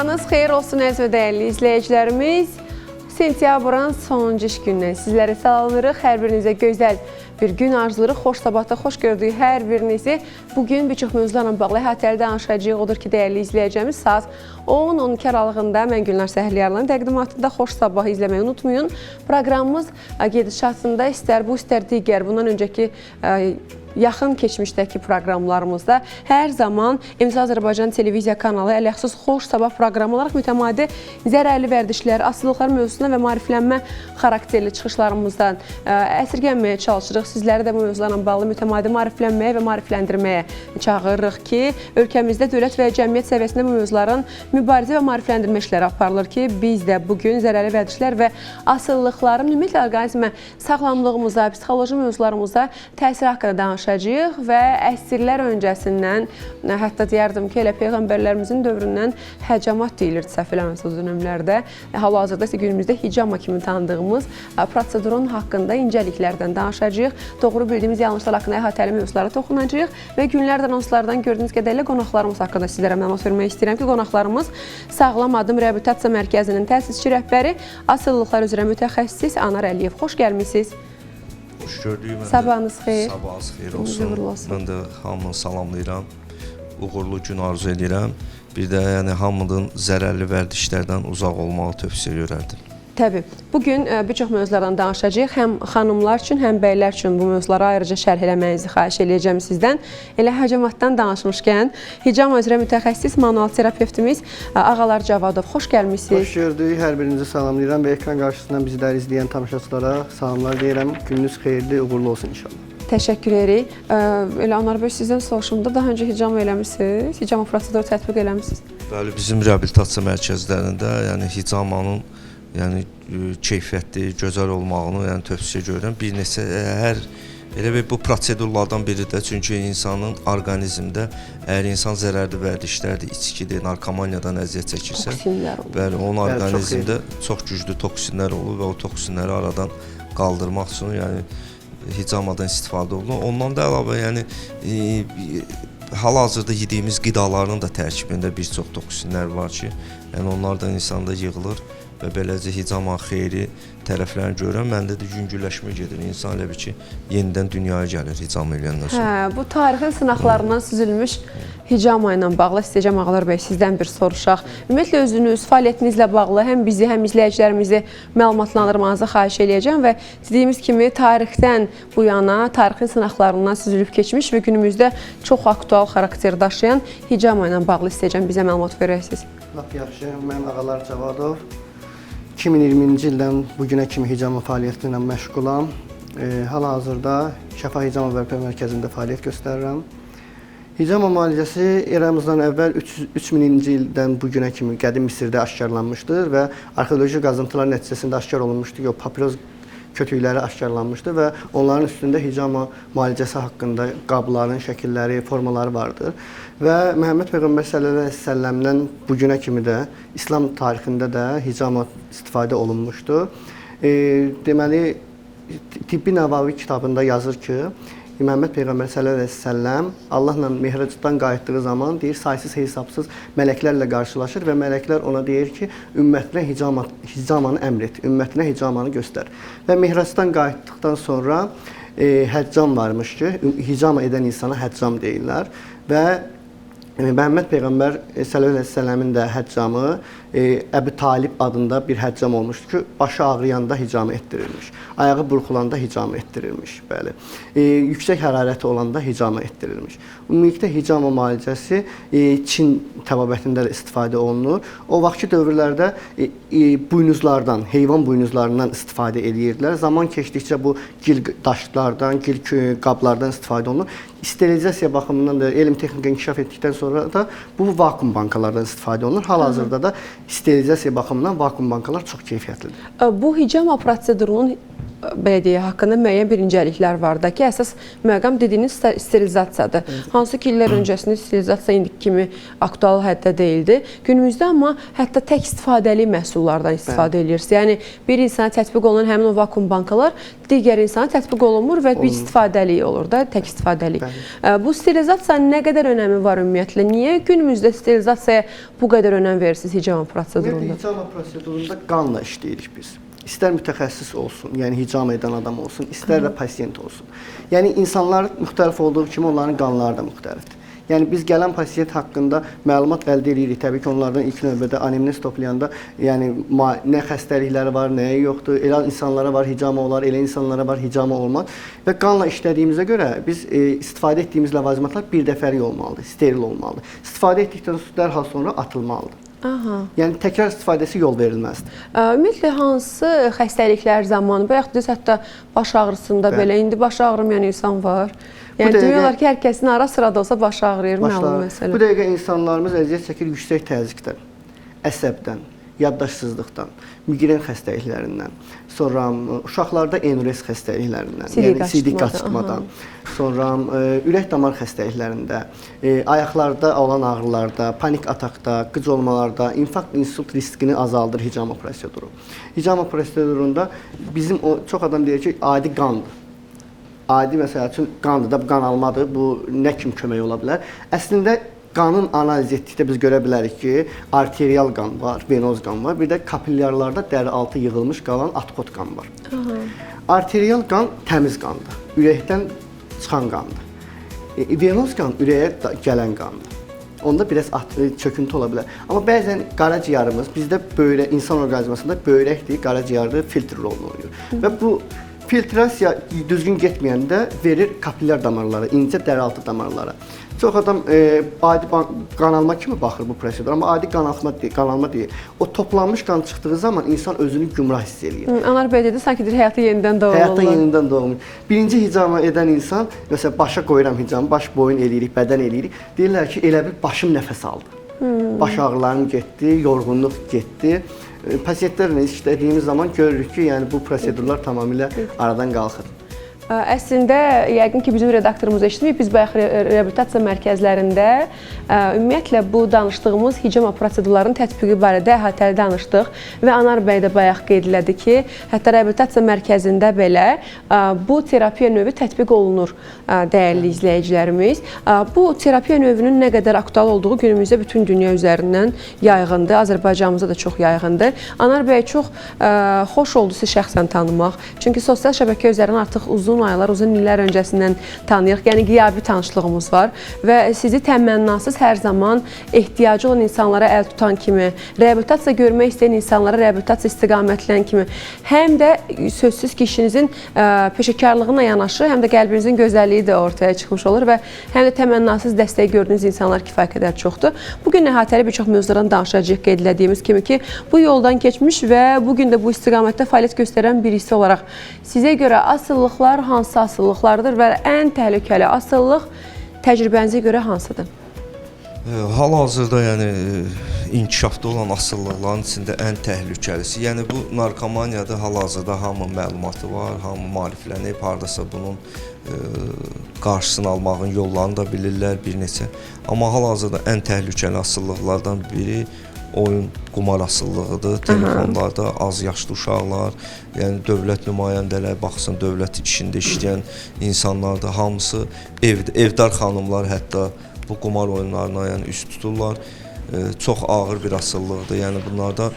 Sabahınız xeyir olsun əziz və dəyərli izləyicilərimiz. Sentyabrın sonuncu iş günündən sizləri salamlayırıq. Hər birinizə gözəl bir gün arzulayırıq. Xoş sabahda xoş gördük hər birinizi. Bugün bir çox mövzularla bağlı əhatəli danışacağıq. Odur ki, dəyərli izləyicimiz, saat 10-12 aralığında mən Gülnar Səhliyarlının təqdimatında Xoş Sabah izləməyi unutmayın. Proqramımız gedişatında istər bu, istər digər bundan öncəki yaxın keçmişdəki proqramlarımızda hər zaman MTV Azərbaycan televiziya kanalı ələxsus Xoş Sabah proqramı olaraq mütəmadi zərərli vərdişlər, asılılıqlar mövzusuna və maariflənmə xarakterli çıxışlarımızdan əsirgənməyə çalışırıq. Sizləri də bu mövzularla bağlı mütəmadi maariflənməyə və maarifləndirməyə çağırırıq ki, ölkəmizdə dövlət və cəmiyyət səviyyəsində bu mövzuların mübarizə və maarifləndirmə işləri aparılır ki, biz də bugün zərərli vərdişlər və asılılıqların ümumiyyətlə orqanizmə, sağlamlığımıza, psixoloji mövzularımıza təsiri haqqında danışacağıq və əsrlər öncəsindən, hətta deyərdim ki, elə peyğəmbərlərimizin dövründən həcamat deyilirdi səhv eləmirəmsə o dönəmlərdə. Hal-hazırda isə günümüzdə hicama kimi tanıdığımız prosedurun haqqında incəliklərdən danışacağıq. Doğru bildiyimiz yanlışlar haqqında əhatəli mövzulara toxunacağıq və günlərdən anonslardan gördüyünüz qədərlə qonaqlarımız haqqında sizlərə məlumat vermək istəyirəm ki, qonaqlarımız Sağlam Addım Reabilitasiya Mərkəzinin təsisçi rəhbəri, asılılıqlar üzrə mütəxəssis Anar Əliyev. Xoş gəlmisiniz. Xoş gördük. Mən Sabahınız xeyir. Sabahınız xeyir olsun. Uğurlu olsun. Mən də hamını salamlayıram. Uğurlu gün arzu edirəm. Bir də yəni hamının zərərli vərdişlərdən uzaq olmağı tövsiyə edərdim. Təbii. Bugün bir çox mövzulardan danışacağıq. Həm xanımlar üçün, həm bəylər üçün bu mövzuları ayrıca şərh eləməyinizi xahiş eləyəcəm sizdən. Elə həcamatdan danışmışkən, hicama üzrə mütəxəssis manual terapevtimiz Ağalar Cavadov. Xoş gəlmisiniz. Xoş gördük. Hər birinizi salamlayıram və ekran qarşısından bizləri izləyən tamaşaçılara salamlar deyirəm. Gününüz xeyirli, uğurlu olsun inşallah. Təşəkkür edirik. Elə Anar bəy, sizdən soruşum da, daha öncə hicama eləmisiniz? Hicama proseduru tətbiq eləmisiniz? Bəli, bizim reabilitasiya mərkəzlərində yəni hicamanın yəni keyfiyyətli, gözəl olmağını yəni tövsiyə görürəm. Bir neçə hər elə bir bu prosedurlardan biri də, çünki insanın orqanizmdə əgər insan zərərli vərdişlərdir, içkidir, narkomaniyadan əziyyət çəkirsə, Toksinlər olur. Bəli, onun Bəli, çox orqanizmdə çox güclü toksinlər olur və o toksinləri aradan qaldırmaq üçün yəni hicamadan istifadə olunur. Ondan da əlavə yəni hal-hazırda yediyimiz qidaların da tərkibində bir çox toksinlər var ki, yəni onlar da insanda yığılır və beləcə hicama xeyri tərəflərini görürəm. Məndə də yüngülləşmə gedir. İnsan elə bil ki, yenidən dünyaya gəlir hicama eləyəndən sonra. Hə, bu tarixin sınaqlarından süzülmüş hicama ilə bağlı istəyəcəm Ağalar bəy sizdən bir soruşaq. Ümumiyyətlə özünüz, fəaliyyətinizlə bağlı həm bizi, həm izləyicilərimizi məlumatlandırmanızı xahiş eləyəcəm və dediyimiz kimi tarixdən bu yana, tarixin sınaqlarından süzülüb keçmiş və günümüzdə çox aktual xarakter daşıyan hicama ilə bağlı istəyəcəm bizə məlumat verəsiniz. Lap yaxşı. Mən Ağalar Cavadov. 2020-ci ildən bu günə kimi hicama fəaliyyəti ilə məşğulam. Hal-hazırda Şəfa Hicama Bərpa Mərkəzində fəaliyyət göstərirəm. Hicama müalicəsi eramızdan əvvəl 3000-ci ildən bu günə kimi qədim Misirdə aşkarlanmışdır və arxeoloji qazıntılar nəticəsində aşkar olunmuşdur ki, o papiroz kötükləri aşkarlanmışdı və onların üstündə hicama müalicəsi haqqında qabların şəkilləri, formaları vardır. Və Məhəmməd Peyğəmbər sallallahu əleyhi və səlləmdən bu günə kimi də İslam tarixində də hicama istifadə olunmuşdu. Deməli, Tibbi Nəvavi kitabında yazır ki, Məhəmməd Peyğəmbər sallallahu əleyhi və səlləm Allahla Mehracdan qayıtdığı zaman deyir, saysız hesabsız mələklərlə qarşılaşır və mələklər ona deyir ki, ümmətinə hicamanı əmr et, ümmətinə hicamanı göstər. Və Mehracdan qayıtdıqdan sonra həccam varmış ki, hicama edən insana həccam deyirlər və Məhəmməd Peyğəmbər sallallahu əleyhi və səlləmin də həccamı Əbu Talib adında bir həccam olmuşdu ki, başı ağrıyanda hicamı etdirilmiş, ayağı burxulanda hicamı etdirilmiş, bəli. Yüksək hərarəti olanda hicamı etdirilmiş. Ümumilikdə hicama müalicəsi Çin təbabətində də istifadə olunur. O vaxtki dövrlərdə buynuzlardan, heyvan buynuzlarından istifadə edirdilər. Zaman keçdikcə bu gil daşlardan, gil qablardan istifadə olunur. Sterilizasiya baxımından da elm texnika inkişaf etdikdən sonra da bu vakuum bankalardan istifadə olunur. Hal-hazırda da sterilizasiya baxımından vakuum bankalar çox keyfiyyətlidir. Bu hicama prosedurunun belə deyək, haqqında müəyyən bir incəliklər var da ki, əsas məqam dediyiniz sterilizasiyadır. Hansı ki, illər öncəsində sterilizasiya indiki kimi aktual həddə deyildi. Günümüzdə amma hətta tək istifadəli məhsullardan istifadə edirsiniz. Yəni bir insana tətbiq olunan həmin o vakuum bankalar digər insana tətbiq olunmur və bir istifadəlik olur da, tək istifadəlik. Bu sterilizasiyanın nə qədər önəmi var ümumiyyətlə? Niyə günümüzdə sterilizasiyaya bu qədər önəm verirsiniz hicama prosedurunda? Hicama prosedurunda qanla işləyirik biz. İstər mütəxəssis olsun, yəni hicama edən adam olsun, istər də pasiyent olsun. Yəni insanlar müxtəlif olduğu kimi onların qanları da müxtəlifdir. Yəni biz gələn pasiyent haqqında məlumat əldə edirik. Təbii ki, onlardan ilk növbədə anamnez toplayanda, yəni nə xəstəlikləri var, nəyə yoxdur. Elə insanlara var hicama olar, elə insanlara var hicama olmaz. Və qanla işlədiyimizə görə biz istifadə etdiyimiz ləvazimatlar bir dəfəlik olmalıdır, steril olmalıdır. İstifadə etdikdən dərhal sonra atılmalıdır. Aha. Yəni təkrar istifadəsi yol verilməzdir. Ümumiyyətlə hansı xəstəliklər zamanı, bayaq dediniz hətta baş ağrısında belə, indi baş ağrımayan insan var. Yəni demək olar ki, hər kəsin ara sıra da olsa baş ağrıyır, məlum məsələ. Bu dəqiqə insanlarımız əziyyət çəkir yüksək təzyiqdən, əsəbdən, yaddaşsızlıqdan, miqren xəstəliklərindən, sonra uşaqlarda enurez xəstəliklərindən, yəni sidik qaçırtmadan, sonra ürək damar xəstəliklərində, ayaqlarda olan ağrılarda, panik atakda, qıc olmalarda, infarkt, insult riskini azaldır hicama proseduru. Hicama prosedurunda bizim o çox adam deyir ki, adi qandır. Adi məsəl üçün qandır da, bu qan almadır, bu nə kimi kömək ola bilər? Əslində qanın analiz etdikdə biz görə bilərik ki, arterial qan var, venoz qan var, bir də kapillyarlarda dəri altı yığılmış qalan atkot qan var. Aha. Arterial qan təmiz qandır, ürəkdən çıxan qandır. Venoz qan ürəyə gələn qandır. Onda biraz çöküntü ola bilər. Amma bəzən qaraciyarımız, bizdə böyrək, insan orqanizmasında böyrəkdir, qaraciyarda filtr rolunu oynayır. Və bu filtrasiya düzgün getməyəndə verir kapillyar damarlara, incə dərialtı damarlara. Çox adam adi qan alma kimi baxır bu prosedura, amma adi qan alma deyil. O toplanmış qan çıxdığı zaman insan özünü gümrah hiss eləyir. Anar bəy dedi, sanki həyata yenidən doğulurlar. Həyata yenidən doğulmuş. Birinci hicama edən insan, məsələn, başa qoyuram hicamı, baş boyun eləyirik, bədən eləyirik. Deyirlər ki, elə bir başım nəfəs aldı. Baş ağrılarım getdi, yorğunluq getdi. Pasiyentlərlə işlədiyimiz zaman görürük ki, yəni bu prosedurlar tamamilə aradan qalxır. Əslində, yəqin ki, bizim redaktorumuz eşitməyib, biz bayaq reabilitasiya mərkəzlərində ümumiyyətlə bu danışdığımız hicama prosedurlarının tətbiqi barədə əhatəli danışdıq və Anar bəy də bayaq qeyd elədi ki, hətta reabilitasiya mərkəzində belə bu terapiya növü tətbiq olunur, dəyərli izləyicilərimiz. Bu terapiya növünün nə qədər aktual olduğu günümüzdə bütün dünya üzərindən yayğındır, Azərbaycanımızda da çox yayğındır. Anar bəy, çox xoş oldu sizi şəxsən tanımaq, çünki sosial şəbəkə üzərindən artıq uzun aylar, uzun illər öncəsindən tanıyırıq. Yəni qiyabi tanışlığımız var və sizi təmənnasız hər zaman ehtiyacı olan insanlara əl tutan kimi, reabilitasiya görmək istəyən insanlara reabilitasiya istiqamətlən kimi, həm də sözsüz ki, işinizin peşəkarlığına yanaşı, həm də qəlbinizin gözəlliyi də ortaya çıxmış olur və həm də təmənnasız dəstək gördüyünüz insanlar kifayət qədər çoxdur. Bugün əhatəli bir çox mövzulardan danışacağıq, qeyd elədiyimiz kimi ki, bu yoldan keçmiş və bugün də bu istiqamətdə fəaliyyət göstərən birisi olaraq sizə görə asılılıqlar hansı asılılıqlardır və ən təhlükəli asılılıq təcrübənizə görə hansıdır? Hal-hazırda yəni inkişafda olan asılılıqların içində ən təhlükəlisi, yəni bu narkomaniyadır. Hal-hazırda hamının məlumatı var, hamı maariflənib, hardasa bunun qarşısını almağın yollarını da bilirlər bir neçə. Amma hal-hazırda ən təhlükəli asılılıqlardan biri oyun, qumar asılılığıdır. Telefonlarda az yaşlı uşaqlar, yəni dövlət nümayəndələri, baxsın dövlət işində işləyən insanlar da hamısı evdar xanımlar hətta bu qumar oyunlarına yəni üst tuturlar. Çox ağır bir asılılıqdır. Yəni bunlarda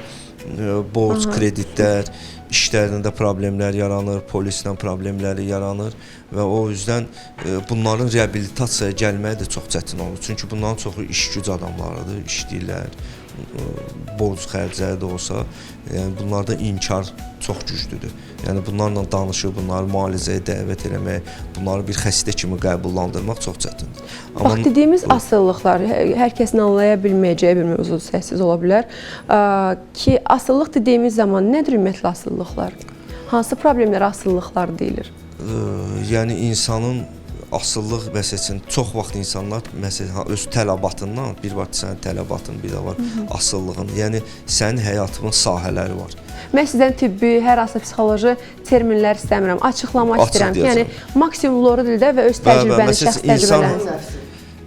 borc, kreditlər, işlərində problemlər yaranır, polislə problemləri yaranır və o yüzdən bunların reabilitasiyaya gəlməyi də çox çətin olur. Çünki bunların çoxu iş-güc adamlarıdır, işləyirlər, borc xərcləri də olsa, yəni bunlarda inkar çox güclüdür. Yəni bunlarla danışıb, bunları müalicəyə dəvət eləmək, bunları bir xəstə kimi qəbullandırmaq çox çətindir. Amma bax, dediyimiz asılılıqlar, hər kəsin anlaya bilməyəcəyi bir mövzu səssiz ola bilər ki, asılılıq dediyimiz zaman nədir ümumiyyətlə asılılıqlar? Hansı problemlərə asılılıqlar deyilir? Yəni insanın Asıllıq məsəl üçün çox vaxt insanlar məsələn öz tələbatından, bir var sənin tələbatın, bir də var asıllığın. Yəni sənin həyatının sahələri var. Mən sizdən tibbi, hər hansısa psixoloji terminlər istəmirəm, açıqlama istəyirəm. Yəni maksimum loru dildə və öz təcrübəni, şəxsi təcrübəni.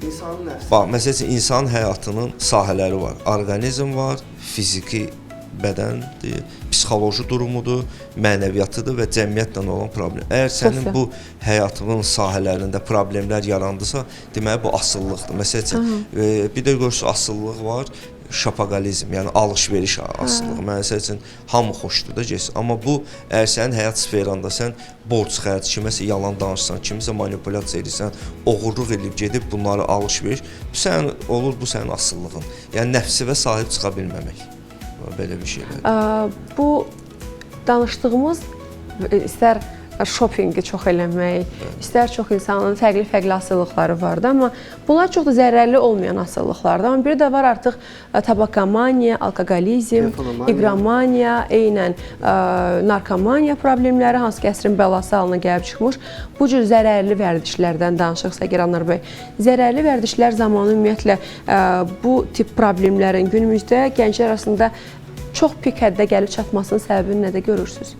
İnsanın nəfsi. Bax, məsəl üçün insanın həyatının sahələri var. Orqanizm var, fiziki bədəndir, psixoloji durumudur, mənəviyyatıdır və cəmiyyətlə olan problem. Əgər sənin bu həyatının sahələrində problemlər yarandısa, deməli bu asılılıqdır. Məsəl üçün, bir də görürsünüz asılılıq var, şapaqalizm, yəni alış-veriş asılılığı. Məsəl üçün hamı xoşdur da getsin. Amma bu əgər sənin həyat sferanda sən borc xərc, kiməsə yalan danışsan, kimisə manipulyasiya edirsən, oğurluq eləyib gedib bunları alış-veriş, bu sənin olur, bu sənin asılılığın. Yəni nəfsinə sahib çıxa bilməmək. Belə bir şeylər. Bu danışdığımız istər şopinqi çox eləmək, istər çox insanın fərqli-fərqli asılılıqları vardı, amma bunlar çox da zərərli olmayan asılılıqlardır. Amma bir də var artıq tabakomaniya, alkoqolizm, iqromaniya, eynən narkomaniya problemləri, hansı ki əsrin bəlası halına gəlib çıxmış. Bu cür zərərli vərdişlərdən danışırıq əgər Anar bəy. Zərərli vərdişlər zamanı ümumiyyətlə bu tip problemlərin günümüzdə gənclər arasında çox pik həddə gəlib çatmasının səbəbini nədə görürsünüz?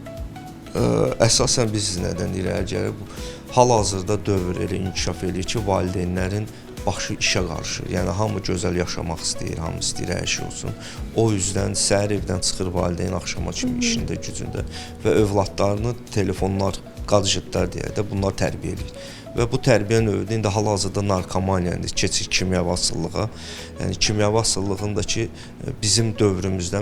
Əsasən biz nədən irəli gəlir? Hal-hazırda dövr elə inkişaf eləyir ki, valideynlərin başı işə qarışır. Yəni hamı gözəl yaşamaq istəyir, hamı istəyir hər şey olsun. O yüzdən səhər evdən çıxır valideyn axşama kimi işində, gücündə və övladlarını telefonlar, gadjetlər deyək də bunlar tərbiyə eləyir. Və bu tərbiyə növüdür. İndi hal-hazırda narkomaniya indi keçir kimyəvi asılılığa. Yəni kimyəvi asılılığında ki, bizim dövrümüzdə,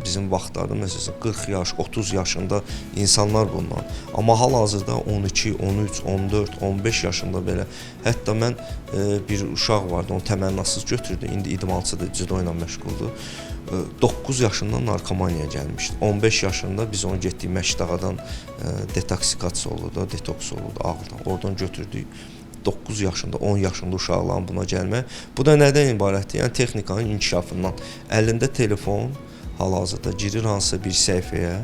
bizim vaxtlarda məsələn 40 yaş, 30 yaşında insanlar bundan. Amma hal-hazırda 12, 13, 14, 15 yaşında belə. Hətta mən bir uşaq vardı, onu təmənnasız götürdü. İndi idmançıdır, cüdo ilə məşğuldur. 9 yaşından narkomaniyaya gəlmişdi. 15 yaşında biz onu getdik Məşdağadan detoksikasiya olurdu, detoks olurdu ağıldan. Oradan götürdük. 9 yaşında, 10 yaşında uşaqların buna gəlmək. Bu da nədən ibarətdir? Yəni texnikanın inkişafından. Əlində telefon hal-hazırda girir hansısa bir səhifəyə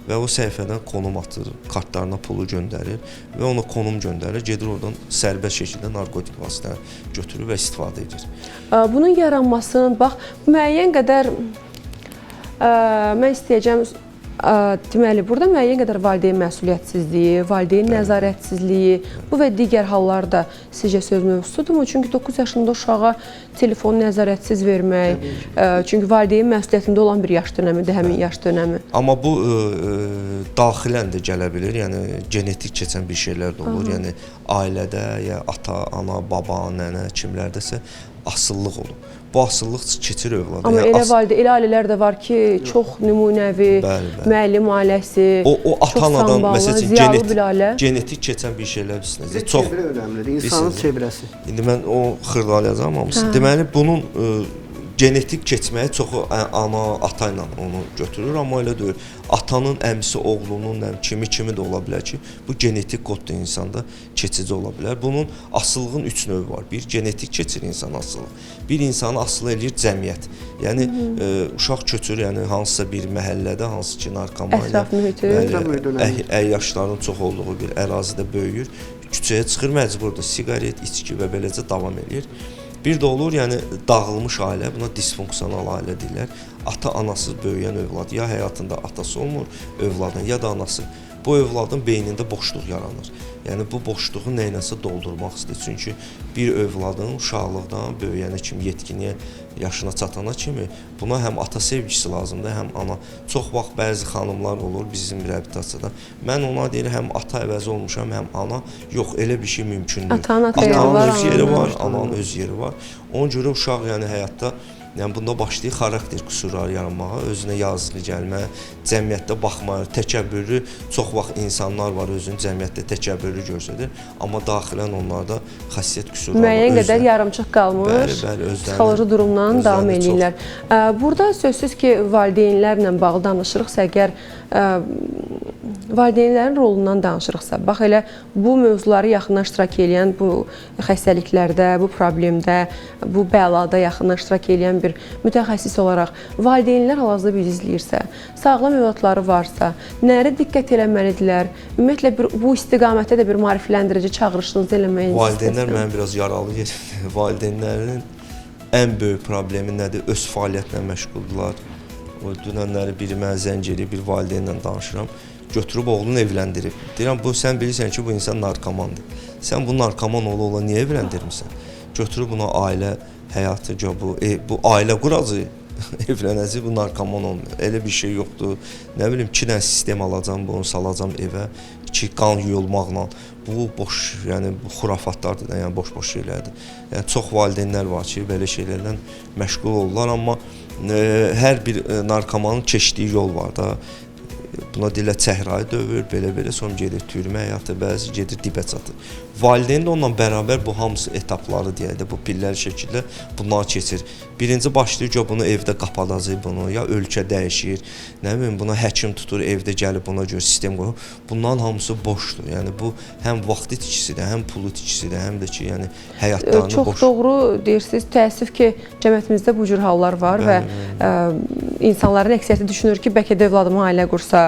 və o səhifədən konum atır, kartlarına pulu göndərir və ona konum göndərir, gedir oradan sərbəst şəkildə narkotik vasitəni götürür və istifadə edir. Bunun yaranmasının, bax, müəyyən qədər mən istəyəcəm, deməli, burada müəyyən qədər valideyn məsuliyyətsizliyi, valideyn nəzarətsizliyi, bu və digər hallar da sizcə söz mövzusudurmu? Çünki 9 yaşında uşağa telefonu nəzarətsiz vermək, çünki valideyn məsuliyyətində olan bir yaş dönəmidir, həmin yaş dönəmi. Amma bu daxilən də gələ bilir, yəni genetik keçən bir şeylər də olur. Yəni ailədə, ya ata, ana, baba, nənə, kimlərdəsə asıllıq olur. Bu asıllıq keçir övlada. Amma yəni, elə ailələr də var ki, çox nümunəvi, müəllim ailəsi, o ata-anadan, məsəl üçün, genetik keçən bir şeylər bilirsiniz. Çox çevrə önəmlidir, insanın çevrəsi. İndi mən o xırdalayacağam hamısını. Deməli, bunun genetik keçməyi çoxu ana, ata ilə onu götürür, amma elə deyil. Atanın əmisi, oğlunun, kimi də ola bilər ki, bu genetik koddur insanda keçici ola bilər. Bunun asılılığın 3 növü var. Bir, genetik keçir insan asılılıq. Bir insanı asılı eləyir cəmiyyət. Yəni, uşaq köçür, yəni hansısa bir məhəllədə, hansı ki, narkomaniya, əyyaşların çox olduğu bir ərazidə böyüyür, küçəyə çıxır, məcburdur, siqaret, içki və beləcə davam eləyir. Bir də olur, yəni dağılmış ailə, buna disfunksional ailə deyirlər. Ata-anasız böyüyən övlad, ya həyatında atası olmur övladın, ya da anası. Bu övladın beynində boşluq yaranır. Yəni bu boşluğu nə iləsə doldurmaq istəyir. Çünki bir övladın uşaqlıqdan böyüyənə kimi, yetkinliyə yaşına çatana kimi buna həm ata sevgisi lazımdır, həm ana. Çox vaxt bəzi xanımlar olur bizim reabilitasiyada. Mən ona deyir, həm ata əvəzi olmuşam, həm ana. Yox, elə bir şey mümkün deyil. Atanın öz yeri var, ananın öz yeri var. Ona görə uşaq yəni həyatda, yəni bunda başlayır xarakter qüsurları yaranmağa, özünə yazığı gəlməyə, cəmiyyətdə baxmaya, təkəbbürlü çox vaxt insanlar var özünü cəmiyyətdə təkəbbürlü göstərir, amma daxilən onlarda xasiyyət qüsurları var. Müəyyən qədər yarımçıq qalmış, psixoloji durumdan davam eləyirlər. Burada sözsüz ki, valideynlərlə bağlı danışırıqsa, əgər Valideynlərin rolundan danışırıqsa, bax elə bu mövzuları yaxından iştirak eləyən, bu xəstəliklərdə, bu problemdə, bu bəlada yaxından iştirak eləyən bir mütəxəssis olaraq valideynlər hal-hazırda bizi izləyirsə, sağlam övladları varsa, nələrə diqqət eləməlidirlər? Ümumiyyətlə bu istiqamətdə də bir maarifləndirici çağırışınızı eləməyinizi Valideynlər istəsəm. mənim biraz yaralı yerimdir. Valideynlərin ən böyük problemi nədir? Öz fəaliyyətlə məşğuldurlar. O dünənləri biri mənə zəng eləyib, bir valideynlə danışıram. Götürüb oğlunu evləndirib. Deyirəm, bu sən bilirsən ki, bu insan narkomandır. Sən bu narkoman ola-ola niyə evləndirmisən? Götürüb buna ailə həyatı, bu ailə quracaq, evlənəcək, bu narkoman olmuyor. Elə bir şey yoxdur. Nə bilim, 2 dənə sistem alacam, bunu salacam evə, 2 qan yuyulmaqla. Bu boş, yəni bu xurafatlardır da, yəni boş-boş şeylərdir. Yəni çox valideynlər var ki, belə şeylərlə məşğul olurlar, amma hər bir narkomanın keçdiyi yol var da. Buna deyirlər çəhrayı dövr, belə-belə, sonra gedir türmə həyatı, bəzi gedir dibə çatır. Valideyn də onunla bərabər bu hamısı etapları deyək də, bu pillər şəkildə bunları keçir. Birinci başlayır ki, bunu evdə qapadacaq bunu, ya ölkə dəyişir, nə bilim, buna həkim tutur, evdə gəlib buna görə sistem qoyur. Bunların hamısı boşdur. Yəni bu həm vaxt itkisidir, həm pulu itkisidir, həm də ki, yəni həyatlarını Çox boş. doğru deyirsiniz. Təəssüf ki, cəmiyyətimizdə bu cür hallar var və insanların əksəriyyəti düşünür ki, bəlkə də övladıma ailə qursa,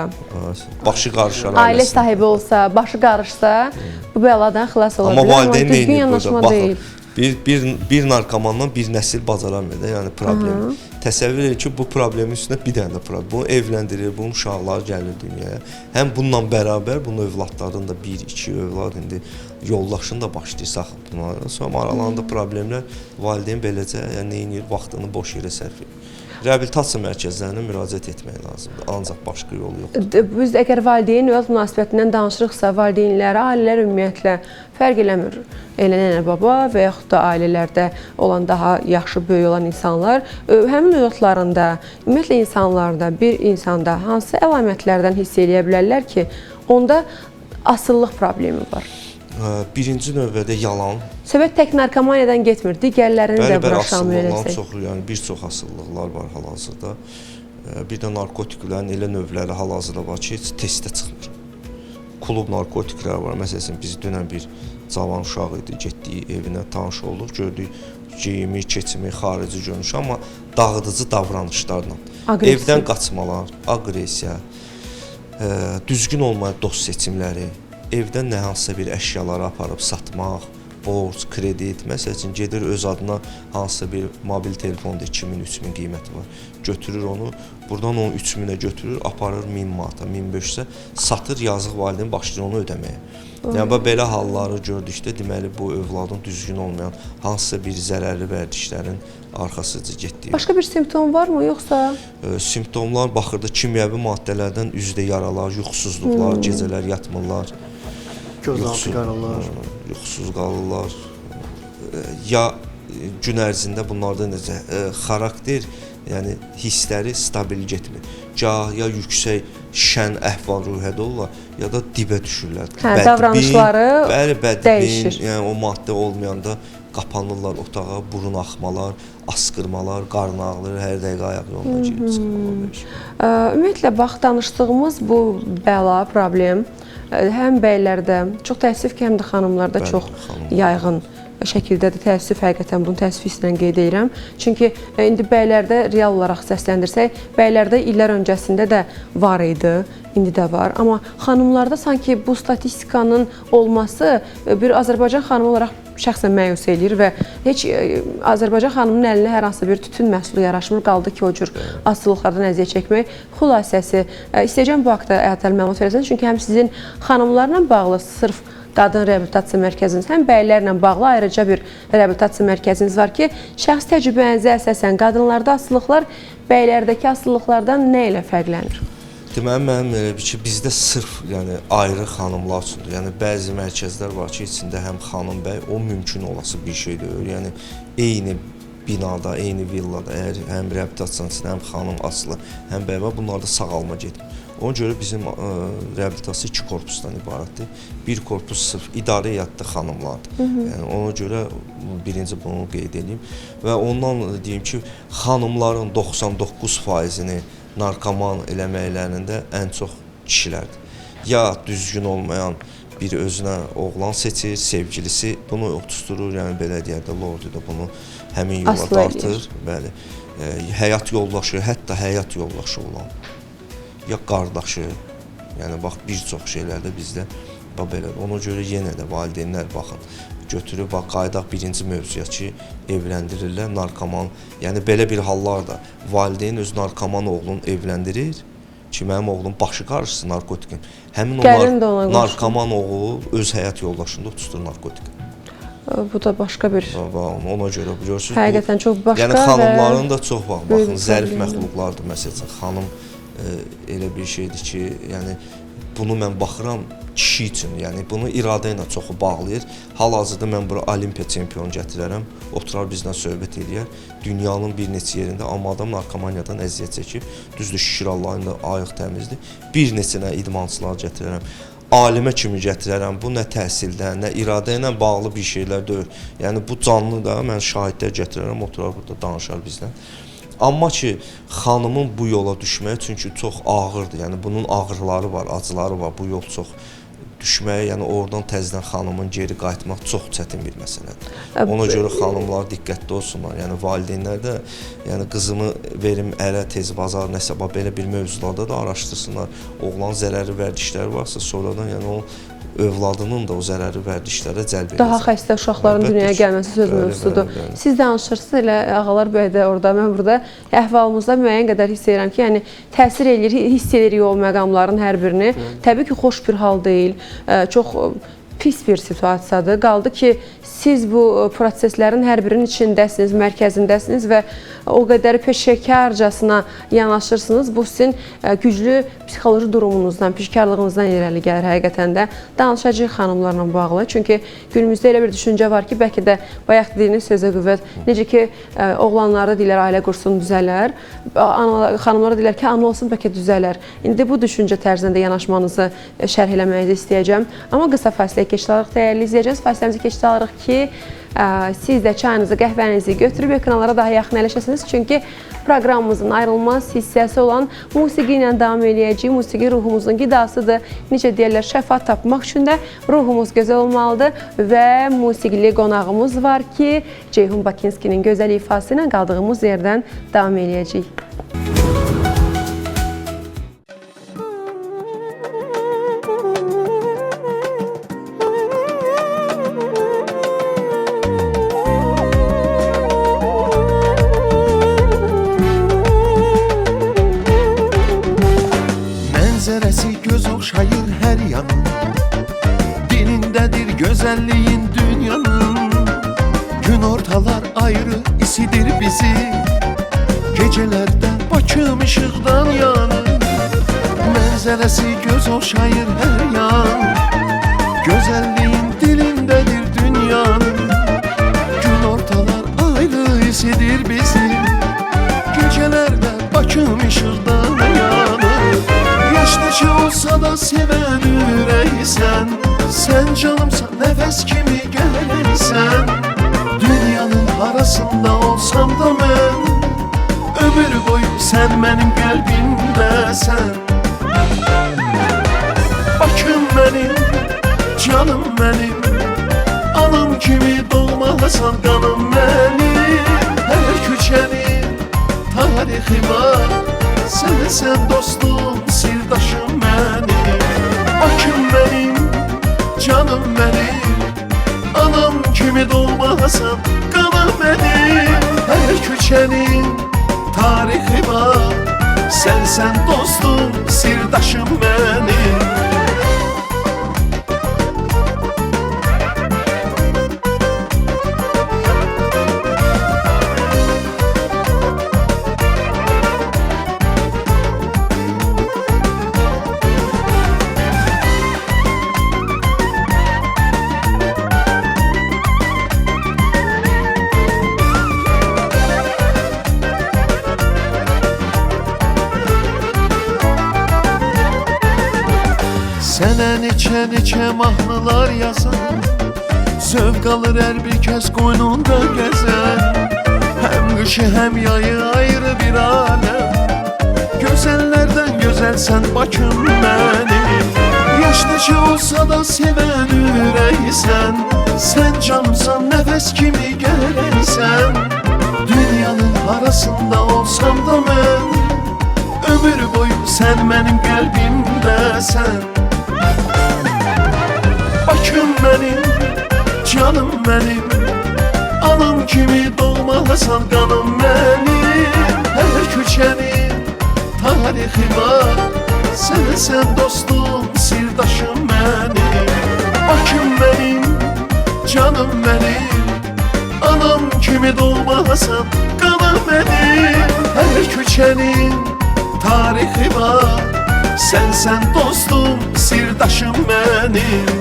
başı qarışar ailə sahibi olsa, başı qarışsa, bu bəladan xilas ola Amma bilər. valideyn Amma düzgün neynir burada? yanaşma Baxın, deyil. bir narkomandan bir nəsil bacaramır da, yəni problemi. Təsəvvür edin ki, bu problemin üstünə bir dənə də problem. Bunu evləndirir, bunun uşaqları gəlir dünyaya. Həm bununla bərabər bunun övladlarının da 1-2 övlad indi yoldaşını da başlayır buna. Sonra aralarında problemlər, valideyn beləcə yəni neynir, vaxtını boş yerə sərf edir. Reabilitasiya mərkəzlərinə müraciət etmək lazımdır. Ancaq başqa yolu yoxdur. Biz əgər valideyn övlad münasibətindən danışırıqsa, valideynlərə, ailələr ümumiyyətlə fərq eləmir. Elə nənə baba və yaxud da ailələrdə olan daha yaxşı böyük olan insanlar həmin övladlarında, ümumiyyətlə insanlarda, bir insanda hansı əlamətlərdən hiss eləyə bilərlər ki, onda asılılıq problemi var? Birinci növbədə yalan. Söhbət tək narkomaniyadan getmir, digərlərini də bura şamil eləsək. Çox, yəni bir çox asılılıqlar var hal-hazırda. Bir də narkotiklərin elə növləri hal-hazırda var ki, heç testə çıxmır. Klub narkotikləri var. Məsələn, biz dünən bir cavan uşaq idi, getdik evinə, tanış olduq, gördük geyimi, keçimi, xarici görünüşü, amma dağıdıcı davranışlarla. Aqressiya. Evdən qaçmalar, aqressiya, düzgün olmayan dost seçimləri, evdən nə hansısa bir əşyaları aparıb satmaq, borc, kredit, məsəl üçün gedir öz adına hansısa bir mobil telefonda 2000-3000 qiyməti var. Götürür onu, buradan onu 3000-ə götürür, aparır 1000 manata, 1500-ə satır, yazıq valideyn başlayır onu ödəməyə. Yəni belə halları gördükdə deməli bu övladın düzgün olmayan hansısa bir zərərli vərdişlərin arxasıca getdiyi. Başqa bir simptom varmı yoxsa? Simptomlar baxırda kimyəvi maddələrdən üzdə yaralar, yuxusuzluqlar, gecələr yatmırlar. Gözaltı qaralar. Yuxusuz qalırlar. Ya gün ərzində bunlarda necə xarakter, yəni hissləri stabil getmir. Gah ya yüksək şən əhval-ruhiyyədə olurlar, ya da dibə düşürlər. Hə, davranışları bəli, bədbin, dəyişir. Yəni o maddə olmayanda qapanırlar otağa, burun axmalar, asqırmalar, qarın ağrıları, hər dəqiqə ayaq yoluna girib çıxmalar. Ümumiyyətlə, bax, danışdığımız bu bəla, problem həm bəylərdə, çox təəssüf ki, həm də xanımlarda bəli, çox xanımlar yayğın şəkildə də təəssüf, həqiqətən bunu təəssüf hisslə qeyd edirəm. Çünki indi bəylərdə real olaraq səsləndirsək, bəylərdə illər öncəsində də var idi, indi də var. Amma xanımlarda sanki bu statistikanın olması bir Azərbaycan xanımı olaraq şəxsən məyus eləyir və heç Azərbaycan xanımının əlinə hər hansı bir tütün məhsulu yaraşmır, qaldı ki, o cür asılılıqlardan əziyyət çəkmək. Xülasəsi, istəyəcəm bu haqda ətraflı məlumat verəsən, çünki həm sizin xanımlarla bağlı sırf qadın reabilitasiya mərkəziniz, həm bəylərlə bağlı ayrıca bir reabilitasiya mərkəziniz var ki, şəxsi təcrübənizə əsasən qadınlarda asılılıqlar bəylərdəki asılılıqlardan nə ilə fərqlənir? Deməli, mənim elə bir ki, bizdə sırf yəni ayrı xanımlar üçündür. Yəni bəzi mərkəzlər var ki, içində həm xanım bəy, o mümkün olası bir şey deyil. Yəni eyni binada, eyni villada əgər həm reabilitasiyanın içində həm xanım asılı, həm bəy var, bunlarda sağalma getmir. Ona görə bizim reabilitasiya iki korpusdan ibarətdir. Bir korpus sırf idarə heyətdə xanımlardır. Yəni ona görə birinci bunu qeyd edeyim və ondan deyim ki, xanımların 99%-ni narkoman eləməklərində ən çox kişilərdir. Ya düzgün olmayan bir özünə oğlan seçir, sevgilisi bunu otusturur, yəni belə deyək də, lordu da bunu həmin yola Asılı dartır. Eləyir. Bəli. Həyat yoldaşı, hətta həyat yoldaşı olan ya qardaşı, yəni bax bir çox şeylərdə bizdə bax belədir. Ona görə yenə də valideynlər baxın, götürüb bax qayıdaq birinci mövzuya ki, evləndirirlər narkoman. Yəni belə bir hallar da valideyn öz narkoman oğlunu evləndirir ki, mənim oğlum başı qarışsın narkotikin. Həmin o narkoman oğul öz həyat yoldaşında otustur narkotik. Bu da başqa bir. Ona görə görürsüz. Həqiqətən çox başqa. Yəni xanımların da çox baxın, zərif məxluqlardır məsəl üçün. Xanım elə bir şeydir ki, yəni bunu mən baxıram kişi üçün, yəni bunu iradə ilə çoxu bağlayır. Hal-hazırda mən bura olimpiya çempionu gətirərəm, oturar bizlə söhbət eləyər. Dünyanın bir neçə yerində, amma adam narkomaniyadan əziyyət çəkib. Düzdür, şükür Allahın da ayıq təmizdir. Bir neçə idmançılar gətirərəm. Alimə kimi gətirərəm. Bu nə təhsildə, nə iradə ilə bağlı bir şeylər deyil. Yəni bu canlı da mən şahidlər gətirərəm, oturar burada danışar bizlə. Amma ki, xanımın bu yola düşməyi çünki çox ağırdır. Yəni bunun ağrıları var, acıları var. Bu yol çox düşməyə, yəni oradan təzədən xanımın geri qayıtmaq çox çətin bir məsələdir. Ona görə xanımlar diqqətli olsunlar. Yəni valideynlər də, yəni qızımı verim ərə tez bazar nəsə bax belə bir mövzularda da araşdırsınlar. Oğlan zərərli vərdişləri varsa sonradan yəni o övladının da o zərərli vərdişlərə cəlb edəcək. Daha xəstə uşaqların dünyaya gəlməsi söz mövzusudur. Siz danışırsınız, elə Ağalar bəy də orada, mən burada əhvalımızda müəyyən qədər hiss edirəm ki, yəni təsir eləyir, hiss edirik o məqamların hər birini. Təbii ki, xoş bir hal deyil, çox pis bir situasiyadır. Qaldı ki, siz bu proseslərin hər birinin içindəsiniz, mərkəzindəsiniz və o qədər peşəkarcasına yanaşırsınız. Bu sizin güclü psixoloji durumunuzdan, peşəkarlığınızdan irəli gəlir həqiqətən də. Danışacağıq xanımlarla bağlı. Çünki günümüzdə elə bir düşüncə var ki, bəlkə də bayaq dediyiniz sözə qüvvət, necə ki, oğlanlarda deyirlər, ailə qursun, düzələr, xanımlara deyirlər ki, ana olsun, bəlkə düzələr. İndi bu düşüncə tərzinə də yanaşmanızı şərh eləməyinizi istəyəcəm. Amma qısa fasiləyə keçid alırıq, dəyərli izləyicilər. Fasiləmizi keçid alırıq ki, siz də çayınızı, qəhvənizi götürüb ekranlara daha yaxın əyləşəsiniz. Çünki proqramımızın ayrılmaz hissəsi olan musiqi ilə davam eləyəcəyik. Musiqi ruhumuzun qidasıdır. Necə deyirlər, şəfa tapmaq üçün də ruhumuz gözəl olmalıdır və musiqili qonağımız var ki, Ceyhun Bakınskinin gözəl ifası ilə qaldığımız yerdən davam eləyəcəyik. Mənzərəsi göz oxşayır hər yanın, dilindədir gözəlliyin dünyanın. Gün ortalar ayrı isidir bizi, gecələrdə Bakım işıqdan yanır. Mənzərəsi göz oxşayır hər yan, gözəlliyin dilindədir dünyanın. Gün ortalar ayrı isidir bizi, gecələrdə Bakım işıqdan yanır. Yaşlıca olsa da sevən ürəksən, sən canımsan, nəfəs kimi gəlirsən. Dünyanın harasında olsam da mən, ömür boyu sən mənim qəlbimdəsən. Bakım mənim, canım mənim, anam kimi doğmalısan qanım mənim. Hər küçənin tarixi var, sənsən dostum, sirdaşım mənim. Bakım mənim, canım mənim, anam kimi doğmalısan qanım mənim. Hər küçənin tarixi var, sənsən dostum, sirdaşım mənim. Sənə neçə-neçə mahnılar yazan, zövq alır hər bir kəs qoynunda gəzən. Həm qışı, həm yayı ayrı bir aləm, gözəllərdən gözəlsən Bakım mənim. Olsa da sevən ürəksən, sən cansan, nəfəs kimi gələksən. Dünyanın harasında olsam da mən, ömür boyu sən mənim qəlbimdəsən. Bakım mənim, canım mənim, anam kimi doğmasan qanım mənim. Hər küçənin tarixi var, sənsən dostum, sirdaşım mənim. Bakım mənim, canım mənim, anam kimi doğmasan qanım mənim. Hər küçənin tarixi var, sənsən dostum, sirdaşım mənim.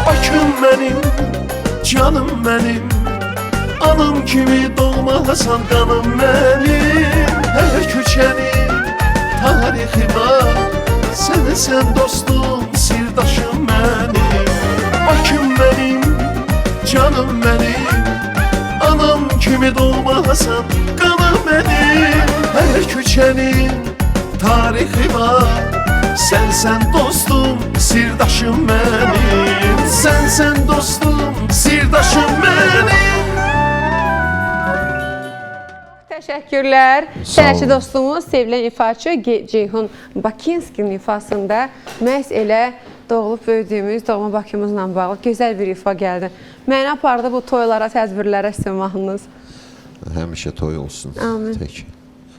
Bakım mənim, canım mənim, anam kimi doğmasan qanım mənim. Hər küçənin tarixi var, sənsən dostum, sirdaşım mənim. Bakım mənim, canım mənim, anam kimi doğmasan qanım mənim. Hər küçənin tarixi var, sənsən dostum, sirdaşım mənim. Sənsən dostum, sirdaşım mənim. Təşəkkürlər. Sənətçi dostumuz, sevilən ifaçı Ceyhun Bakınskinin ifasında məhz elə doğulub böyüdüyümüz doğma Bakımızla bağlı gözəl bir ifa gəldi. Məni apardı bu toylara, tədbirlərə sizin mahnınız. Həmişə toy olsun. Amin. Tək.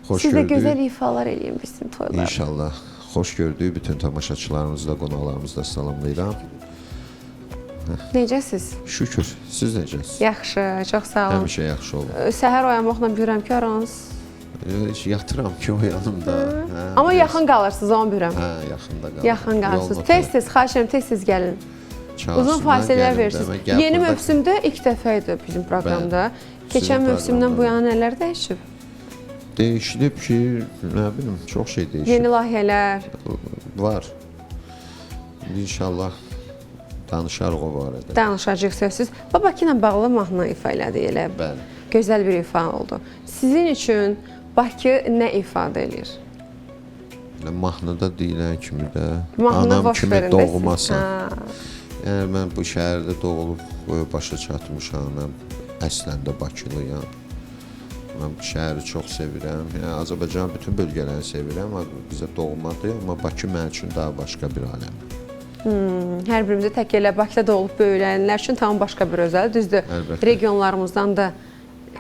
Xoş Siz də gördük. gözəl ifalar eləyin bizim toylarda. İnşallah. Xoş gördük. Bütün tamaşaçılarımızı da, qonaqlarımızı da salamlayıram. Necəsiz? Şükür. Siz necəsiniz? Yaxşı, çox sağ olun. Həmişə yaxşı olun. Səhər oyanmaqla bilirəm ki, aranız. Heç yatıram ki, oyanım da. Hə, Amma biraz. yaxın qalırsınız, onu bilirəm. Hə, yaxında qalıram. Yaxın qalırsınız. Tez-tez, xahiş edirəm, tez-tez gəlin. Uzun fasilələr verirsiniz. Yeni mövsümdə ilk dəfə idi bizim proqramda. Keçən mövsümdən bu yana nələr dəyişib? Dəyişilib ki, nə bilim, çox şey dəyişib. Yeni layihələr. Var. İnşallah danışarıq o barədə. Danışacağıq sözsüz. Bakı ilə bağlı mahnı ifa elədi elə. Bəli. Gözəl bir ifa oldu. Sizin üçün Bakı nə ifadə eləyir? Elə mahnıda deyilən kimi də Mahnını anam boş kimi verin də siz. doğmasan. Ha. Yəni mən bu şəhərdə doğulub başa çatmışam. Mən əslən də Bakılıyam. Mən bu şəhəri çox sevirəm. Yəni Azərbaycanın bütün bölgələrini sevirəm. Amma bizə doğmadır, amma Bakı mənim üçün daha başqa bir aləmdir. Hər birimizə tək elə Bakıda doğulub böyüyənlər üçün tam başqa bir özəl. Düzdür, Əlbəttə. Regionlarımızdan da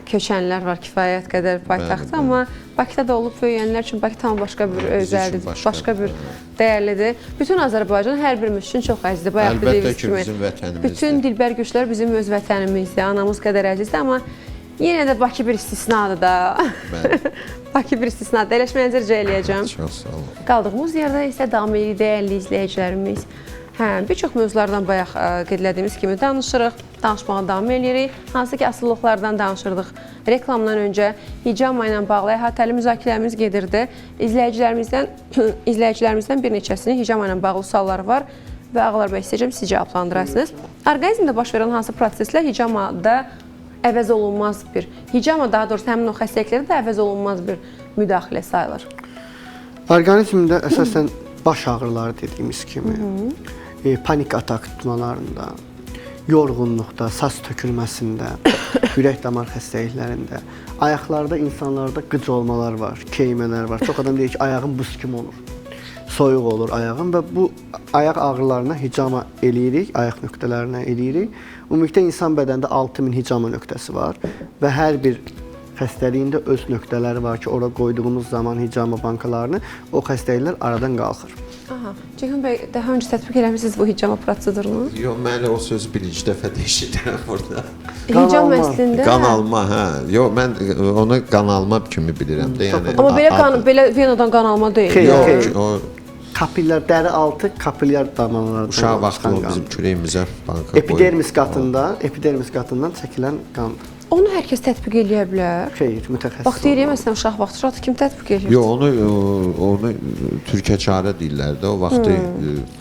köçənlər var kifayət qədər paytaxtda, amma Bakıda doğulub böyüyənlər üçün Bakı tam başqa bir Bizim üçün özəldir, başqa bir bəli. dəyərlidir. Bütün Azərbaycan hər birimiz üçün çox əzizdir. Bayaq Əlbəttə dediyiniz ki, kimi, bizim vətənimizdir. Bütün dilbər güclər bizim öz vətənimizdir, anamız qədər əzizdir, amma yenə də Bakı bir istisnadır da. Bəli. Bakı bir istisnadır. Əyləşməyinizi rica eləyəcəm. Çox sağ olun. Qaldığımız yerdə isə davam edirik dəyərli izləyicilərimiz. Hə, bir çox mövzulardan bayaq qeyd elədiyimiz kimi danışırıq, danışmağa davam edirik. Hansı ki, asılılıqlardan danışırdıq. Reklamdan öncə hicama ilə bağlı əhatəli müzakirələrimiz gedirdi. İzləyicilərimizdən bir neçəsinin hicama ilə bağlı sualları var və Ağlar bəy, istəyəcəm siz cavablandırasınız. Orqanizmdə baş verən hansı proseslər hicamada əvəz olunmaz bir, hicama daha doğrusu həmin o xəstəliklərdə də əvəz olunmaz bir müdaxilə sayılır? Orqanizmdə əsasən baş ağrıları dediyimiz kimi, panik atak tutmalarında, yorğunluqda, saç tökülməsində, ürək damar xəstəliklərində, ayaqlarda insanlarda qıc olmalar var, keymələr var. Çox adam deyir ki, ayağım buz kimi olur. Soyuq olur ayağım və bu ayaq ağrılarına hicama eləyirik, ayaq nöqtələrinə eləyirik. Ümumilikdə insan bədənində 6000 hicama nöqtəsi var və hər bir xəstəliyində öz nöqtələri var ki, ora qoyduğumuz zaman hicama bankalarını o xəstəliklər aradan qalxır. Aha. Ceyhun bəy, daha öncə tətbiq eləmisiniz bu hicama prosedurunu? Yox, mən o sözü birinci dəfə də eşidirəm burada. Qan Hicam alma. əslində Qan alma, hə. Yox, mən onu qan alma kimi bilirəm də, yəni. Amma belə qan, belə venadan qan alma deyil. Xeyr, Yox, xeyr. o Kapillər, dəri altı kapillyar damarlarından uşaq vaxtı çıxan o bizim qandır. kürəyimizə banka qoyub. Epidermis qatında, epidermis qatından çəkilən qandır. Onu hər kəs tətbiq eləyə bilər. Xeyr, mütəxəssis. Bax deyirik olmalı. məsələn uşaq vaxtı uşaq kim tətbiq eləyir? Yox, onu türkə çarə deyirlər də o vaxtı.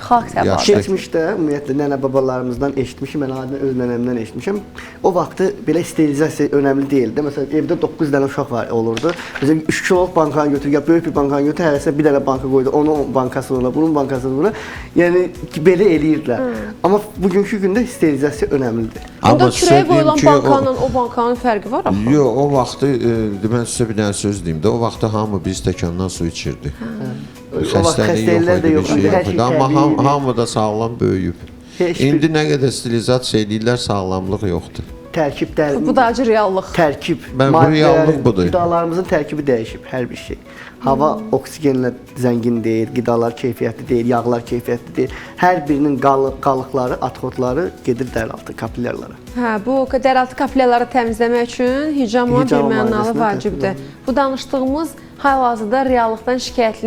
Xalq səbatı. yaşlı- Keçmişdə ümumiyyətlə nənə babalarımızdan eşitmişəm, mən adətən öz nənəmdən eşitmişəm. O vaxtı belə sterilizasiya önəmli deyildi. Məsələn, evdə 9 dənə uşaq var olurdu. Məsələn, 3 kiloluq bankanı götür, ya böyük bir bankanı götür, hərəsinə bir dənə banka qoydu. Onun bankası ona, bunun bankası buna. Yəni belə eləyirdilər. Amma bugünkü gündə sterilizasiya önəmlidir. Onda Amma kürəyə sizə deyim qoyulan ki, o- bankanın o bankanın fərqi var axı. Yox, o vaxtı mən sizə bir dənə söz deyim də, o vaxtı hamı bir stəkandan su içirdi. O vaxt Xəstəlik yox xəstəliklər idi, də bir yox şey idi, yox hər şey idi. Amma təbii idi. hamı da sağlam böyüyüb. Heç bir- İndi nə qədər stilizasiya eləyirlər, sağlamlıq yoxdur. Tərkib dərin. Bu da acı reallıq. Tərkib, Mən bu reallıq budur. Qidalarımızın tərkibi dəyişib, hər bir şey. Hava oksigenlə zəngin deyil, qidalar keyfiyyətli deyil, yağlar keyfiyyətli deyil. Hər birinin qalıqları, atxotları gedir dərialtı kapillyarlara. Hə, bu dəraltı kapilyaları təmizləmək üçün hicama bir Hicama mənalı müalicəsində vacibdir. tətbiq Bu danışdığımız hal-hazırda reallıqdan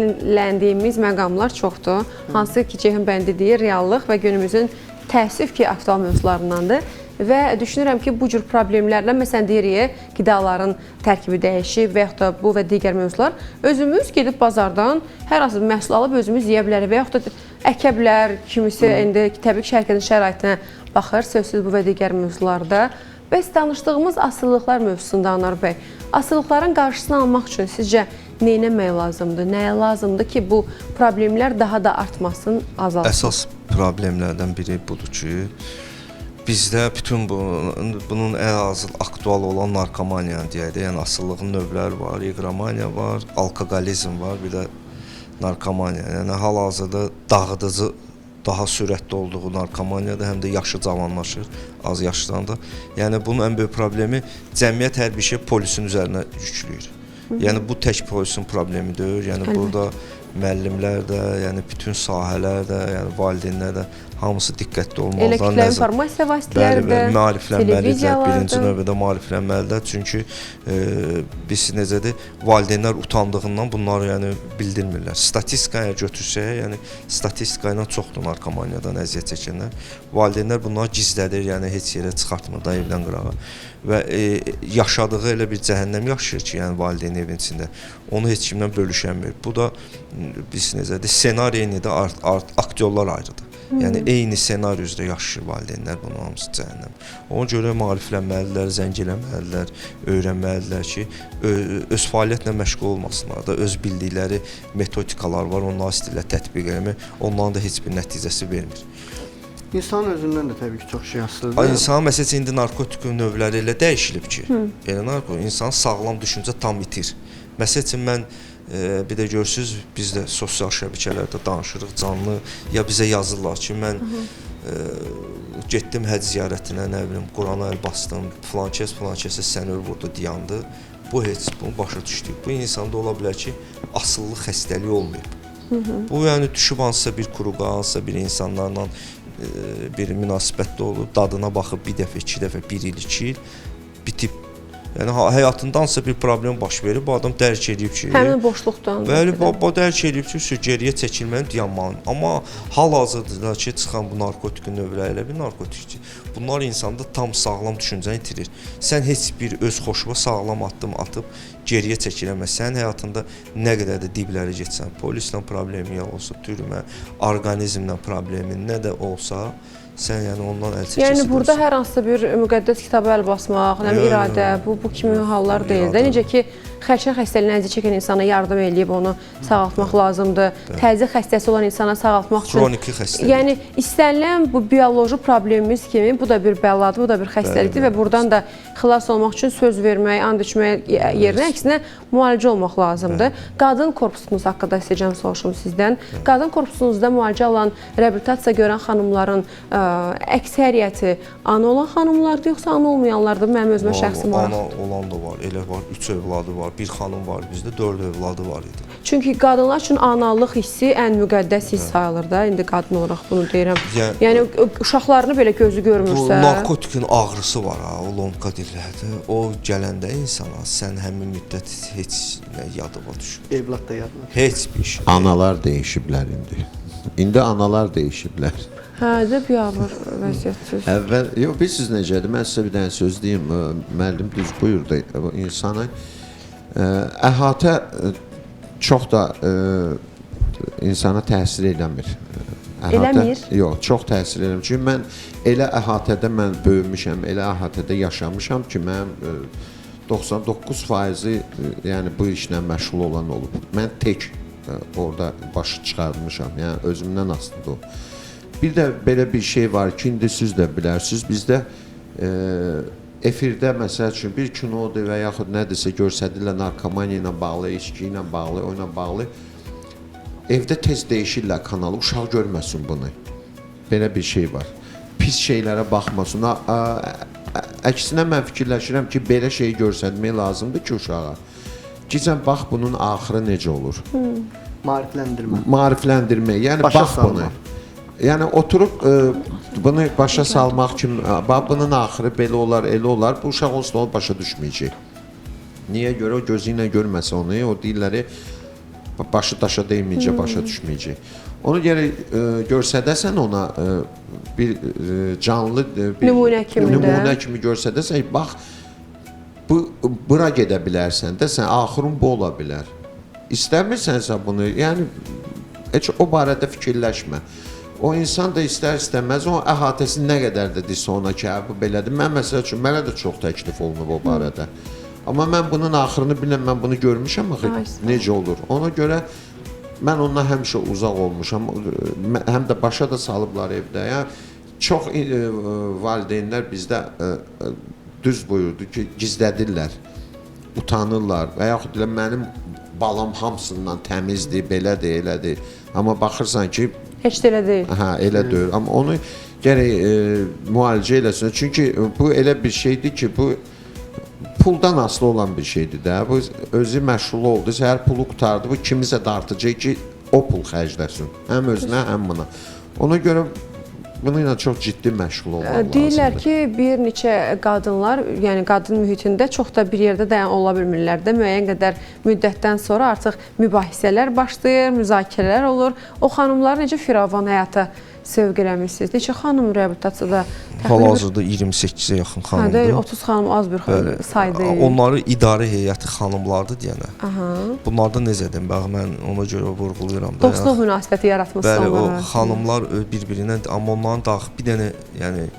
şikayətləndiyimiz məqamlar çoxdur. Hansı ki, Ceyhun bəyin dediyi reallıq və günümüzün təəssüf ki, aktual mövzularındandır. Və düşünürəm ki, bu cür problemlərlə, məsələn deyirik, qidaların tərkibi dəyişib və yaxud da bu və digər mövzular, özümüz gedib bazardan hər hansı bir məhsul alıb özümüz yeyə bilərik və yaxud da əkə bilər, kimisi indi təbii ki, hər kəsin şəraitinə baxır, sözsüz bu və digər mövzularda. Bəs danışdığımız asılılıqlar mövzusunda Anar bəy, asılılıqların qarşısını almaq üçün sizcə nə etmək lazımdır? Nəyə lazımdır ki, bu problemlər daha da artmasın, azalsın? Əsas problemlərdən biri budur ki, bizdə bütün bunun ən az aktual olan narkomaniyanı deyək də, yəni asılılığın növləri var, iqromaniya var, alkoqolizm var, bir də narkomaniya. Yəni hal-hazırda dağıdıcı daha sürətli olduğu narkomaniyada həm də yaşı cavanlaşır, az yaşdan da. Yəni bunun ən böyük problemi cəmiyyət hər bir şey polisin üzərinə yükləyir. Yəni bu tək polisin problemi deyil. Yəni Əlbəttə. burada müəllimlər də, yəni bütün sahələr də, yəni valideynlər də hamısı diqqətli Elə olmalıdır. kütləvi informasiya vasitələri Bəli, də, bəli, maariflənməlidirlər. Birinci televiziyalarda. növbədə maariflənməlidirlər. Çünki biz necədir, valideynlər utandığından bunları yəni bildirmirlər. Statistikaya götürsək, yəni statistika ilə çoxdur narkomaniyadan əziyyət çəkənlər. Valideynlər bunları gizlədir, yəni heç yerə çıxartmır da evdən qırağa. Və yaşadığı elə bir cəhənnəm yaşayır ki, yəni valideyn evin içində. Onu heç kimdən bölüşənmir. Bu da biz necədir, ssenari eynidir, aktyorlar ayrıdır. Yəni eyni ssenari üzrə yaşayır valideynlər bunun hamısı cəhənnəm. Ona görə maariflənməlidirlər, zəng eləməlidirlər, öyrənməlidirlər ki, öz fəaliyyətlə məşğul olmasınlar da, öz bildikləri metodikalar var, onları istəyirlər tətbiq eləmək, onların da heç bir nəticəsi vermir. İnsanın özündən də təbii ki, çox şey asılıdır. Ay insan məsələn indi narkotik növləri elə dəyişilib ki, elə narko insan sağlam düşüncə tam itir. Məsəl üçün mən bir də görürsüz biz də sosial şəbəkələrdə danışırıq canlı ya bizə yazırlar ki, mən getdim həcc ziyarətinə, nə bilim Qurana əl bastım, filan kəs filan kəsə sənör vurdu dayandı. Bu heç bunu başa düşdük. Bu insanda ola bilər ki, asıllıq xəstəliyi olmayıb. Bu yəni düşüb hansısa bir kruqa, hansısa bir insanlarla bir münasibətdə olub, dadına baxıb bir dəfə, iki dəfə, bir il, iki il bitib. Yəni həyatında hansısa bir problem baş verib, bu adam dərk eləyib ki, Həmin boşluqdan. Bəli, bu dərk eləyib ki, geriyə çəkilməliyim, dayanmalıyım. Amma hal-hazırda ki, çıxan bu narkotik növləri elə bir narkotikdir. Bunlar insanda tam sağlam düşüncəni itirir. Sən heç bir öz xoşuna sağlam addım atıb geriyə çəkiləməz. Sənin həyatında nə qədər də diblərə getsən, polislə problemi olsa, türmə, orqanizmlə problemin nə də olsa, sən yəni ondan əl çəkəsi. Yəni burada hər hansısa bir müqəddəs kitaba əl basmaq, nə bilim iradə, bu kimi hallar deyil də. Necə ki, xərçəng xəstəliyinə əziyyət çəkən insana yardım eləyib onu sağaltmaq lazımdır. Təzyiq xəstəsi olan insana sağaltmaq üçün. Xroniki xəstəlik. Yəni istənilən bu bioloji problemimiz kimi bu da bir bəladır, bu da bir xəstəlikdir və buradan da xilas olmaq üçün söz vermək, and içmək yerinə əksinə müalicə olmaq lazımdır. Qadın korpusunuz haqqında istəyəcəm soruşum sizdən. Qadın korpusunuzda müalicə alan, reabilitasiya görən xanımların əksəriyyəti ana olan xanımlardır, yoxsa ana olmayanlardır? Mənim özümə şəxsi maraq. Ana olan da var, elə var, 3 övladı var. var. Bir xanım var bizdə, 4 övladı var idi. Çünki qadınlar üçün analıq hissi ən müqəddəs hiss sayılır da. İndi qadın olaraq bunu deyirəm. Yəni uşaqlarını belə gözü Bu görmürsə, narkotikin ağrısı var ha, o lomka deyirlər. O gələndə insana sən həmin müddət heç nə yadıma düşmür. Evlad da yadına. Heç bir şey. Analar dəyişiblər indi. İndi analar dəyişiblər. Hə, də biabır vəziyyətdir. Əvvəl, yox, bilirsiniz necədir? Mən sizə bir dənə söz deyim. Müəllim düz buyurdu. Bu insanı əhatə çox da insana təsir eləmir. Əhatə, Eləmir? Yox, çox təsir eləmir. Çünki mən elə əhatədə mən böyümüşəm, elə əhatədə yaşamışam ki, mənim 99%-i yəni bu işlə məşğul olan olub. Mən tək orada başı çıxartmışam. Yəni özümdən asılıdır o. Bir də belə bir şey var ki, indi siz də bilərsiniz, bizdə efirdə məsəl üçün bir kinodur və yaxud nədirsə göstərirlər narkomaniya ilə bağlı, içki ilə bağlı, o ilə bağlı. Evdə tez dəyişirlər kanalı, uşaq görməsin bunu. Belə bir şey var. Pis şeylərə baxmasın. Əksinə mən fikirləşirəm ki, belə şeyi göstərmək lazımdır ki, uşağa. Ki sən bax bunun axırı necə olur. Maarifləndirmə. Maarifləndirmək, yəni Başa bax bunu. salmaq. Yəni oturub bunu başa salmaq kimi, bax bunun axırı belə olar, elə olar. Bu uşaq onsuz da onu başa düşməyəcək. Niyə görə o gözü ilə görməsə onu, o deyirlər başı daşa dəyməyəcək, başa düşməyəcək. Onu gərək göstərəsən ona bir canlı bir nümunə kimi də. Nümunə kimi göstərəsən, bax bu bura gedə bilərsən də, sən axırın bu ola bilər. İstəmirsənsə bunu, yəni heç o barədə fikirləşmə. O insan da istər-istəməz o əhatəsi nə qədər də desə ona ki, hə, bu belədir. Mən məsəl üçün mənə də çox təklif olunub o barədə. Amma mən bunun axırını bilirəm, mən bunu görmüşəm axı necə olur. Ona görə mən ondan həmişə uzaq olmuşam. Həm də başa da salıblar evdə. Yəni çox valideynlər bizdə düz buyurdu ki, gizlədirlər, utanırlar və yaxud elə mənim balam hamısından təmizdir, belədir, elədir. Amma baxırsan ki, heç də elə deyil. Hə, elə deyil. Amma onu gərək müalicə eləsin. Çünki bu elə bir şeydir ki, bu puldan asılı olan bir şeydir də. Bu özü məşğul oldu, səhər pulu qurtardı, bu kimisə dartacaq ki, o pul xərcləsin. Həm özünə, həm buna. Ona görə bununla çox ciddi məşğul olmaq lazımdır. Deyirlər ki, bir neçə qadınlar, yəni qadın mühitində çox da bir yerdə dayan ola bilmirlər də. Müəyyən qədər müddətdən sonra artıq mübahisələr başlayır, müzakirələr olur. O xanımları necə firavan həyata sövq eləmişsiniz? Neçə xanım reabilitasiyada? Hal-hazırda 28-ə yaxın xanımdır. Hə, 30 xanım az bir say deyil. Onları idarə heyəti xanımlardır deyənə. Aha. Bunlarda necə deyim, bax mən ona görə vurğulayıram da. Dostluq münasibəti yaratmışsınız onlara. Bəli, o xanımlar bir-birinə, amma onların daxil bir dənə, yəni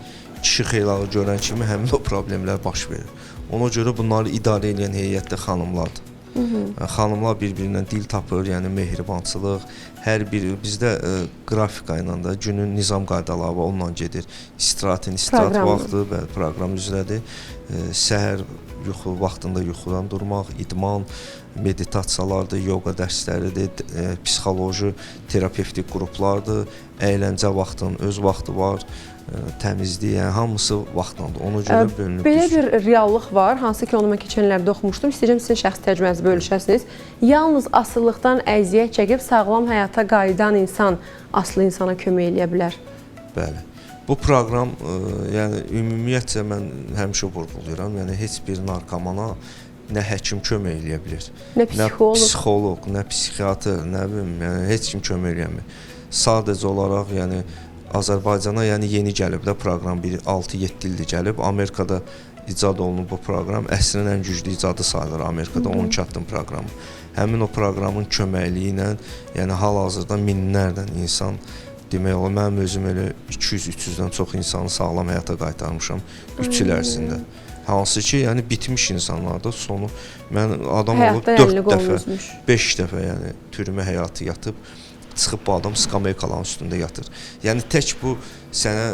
kişi xeylağı görən kimi həmin o problemlər baş verir. Ona görə bunları idarə eləyən heyət də xanımlardır. Xanımlar bir-birindən dil tapır, yəni mehribançılıq, hər bir bizdə qrafika ilə də günün nizam qaydaları var, onunla gedir. İstirahətin istirahat vaxtı, bəli, proqram üzrədir. Səhər yuxu vaxtında yuxudan durmaq, idman, meditasiyalardır, yoqa dərsləridir, psixoloji, terapevtik qruplardır, əyləncə vaxtının öz vaxtı var, təmizlik, yəni hamısı vaxtlandır. Ona görə bölünüb. Belə bir reallıq var, hansı ki onu mən keçənlərdə oxumuşdum. İstəyirəm sizin şəxsi təcrübənizi bölüşəsiniz. Yalnız asılılıqdan əziyyət çəkib sağlam həyata qayıdan insan asılı insana kömək eləyə bilər. Bəli. Bu proqram, yəni ümumiyyətcə mən həmişə vurğulayıram, yəni heç bir narkomana nə həkim kömək eləyə bilir, nə psixoloq, nə psixoloq, nə psixiatr, nə bilim, yəni heç kim kömək eləyə. Sadəcə olaraq, yəni Azərbaycana yəni yeni gəlib də proqram, bir 6-7 ildir gəlib. Amerikada icad olunub bu proqram. Əsrin ən güclü icadı sayılır Amerikada 12 addım proqramı. Həmin o proqramın köməkliyi ilə, yəni hal-hazırda minlərlə insan demək olar, mənim özüm elə 200-300-dən çox insanı sağlam həyata qaytarmışam 3 il ərzində. Hansı ki, yəni bitmiş insanlarda sonu mən adam olub 4 dəfə, 5 dəfə yəni türmə həyatı yatıb çıxıb bu adam skameykaların üstündə yatır. Yəni tək bu sənə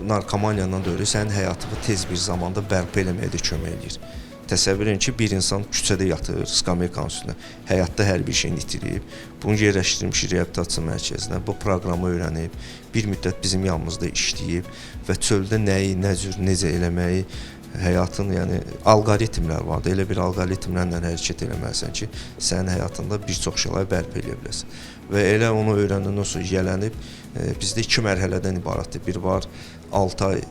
narkomaniyandan deyil, sənin həyatını tez bir zamanda bərpa eləməyə də kömək eləyir. Təsəvvür edin ki, bir insan küçədə yatır, skameykanın üstündə, həyatda hər bir şeyini itirib, bunu yerləşdirmişik reabilitasiya mərkəzinə, bu proqramı öyrənib, bir müddət bizim yanımızda işləyib və çöldə nəyi, nə cür, necə eləməyi Həyatın, yəni alqoritmlər vardır. Elə bir alqoritmlərlə hərəkət eləməlisən ki, sənin həyatında bir çox şeyləri bərpa eləyə biləsən. Və elə onu öyrəndikdən sonra yiyələnib, bizdə iki mərhələdən ibarətdir. Bir var 6 ay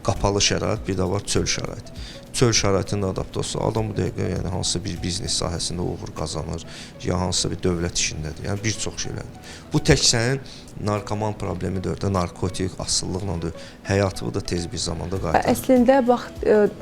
qapalı şərait, bir də var çöl şəraiti. Çöl şəraitində adaptə olsa, adam bu dəqiqə yəni hansısa bir biznes sahəsində uğur qazanır, ya hansısa bir dövlət işindədir. Yəni bir çox şeylərdir. Bu tək sənin narkoman problemi deyil də, narkotik asılılıqla deyil. Həyatını da tez bir zamanda qaytarır. Əslində bax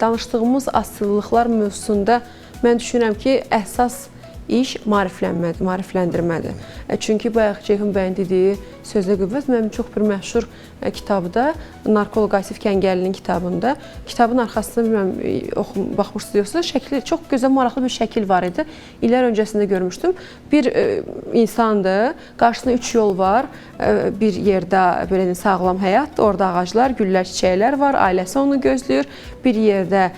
danışdığımız asılılıqlar mövzusunda mən düşünürəm ki, əsas iş maariflənmədir, maarifləndirmədir. Çünki bayaq Ceyhun bəyin dediyi sözə qüvvət, mənim çox bir məşhur kitabda, narkoloq Asif Kəngərlinin kitabında, kitabın arxasında bilmirəm baxmışsınız yoxsa, şəkli çox gözəl, maraqlı bir şəkil var idi. İllər öncəsində görmüşdüm. Bir insandır, qarşısında 3 yol var. Bir yerdə belə deyim, sağlam həyat, orada ağaclar, güllər, çiçəklər var, ailəsi onu gözləyir. Bir yerdə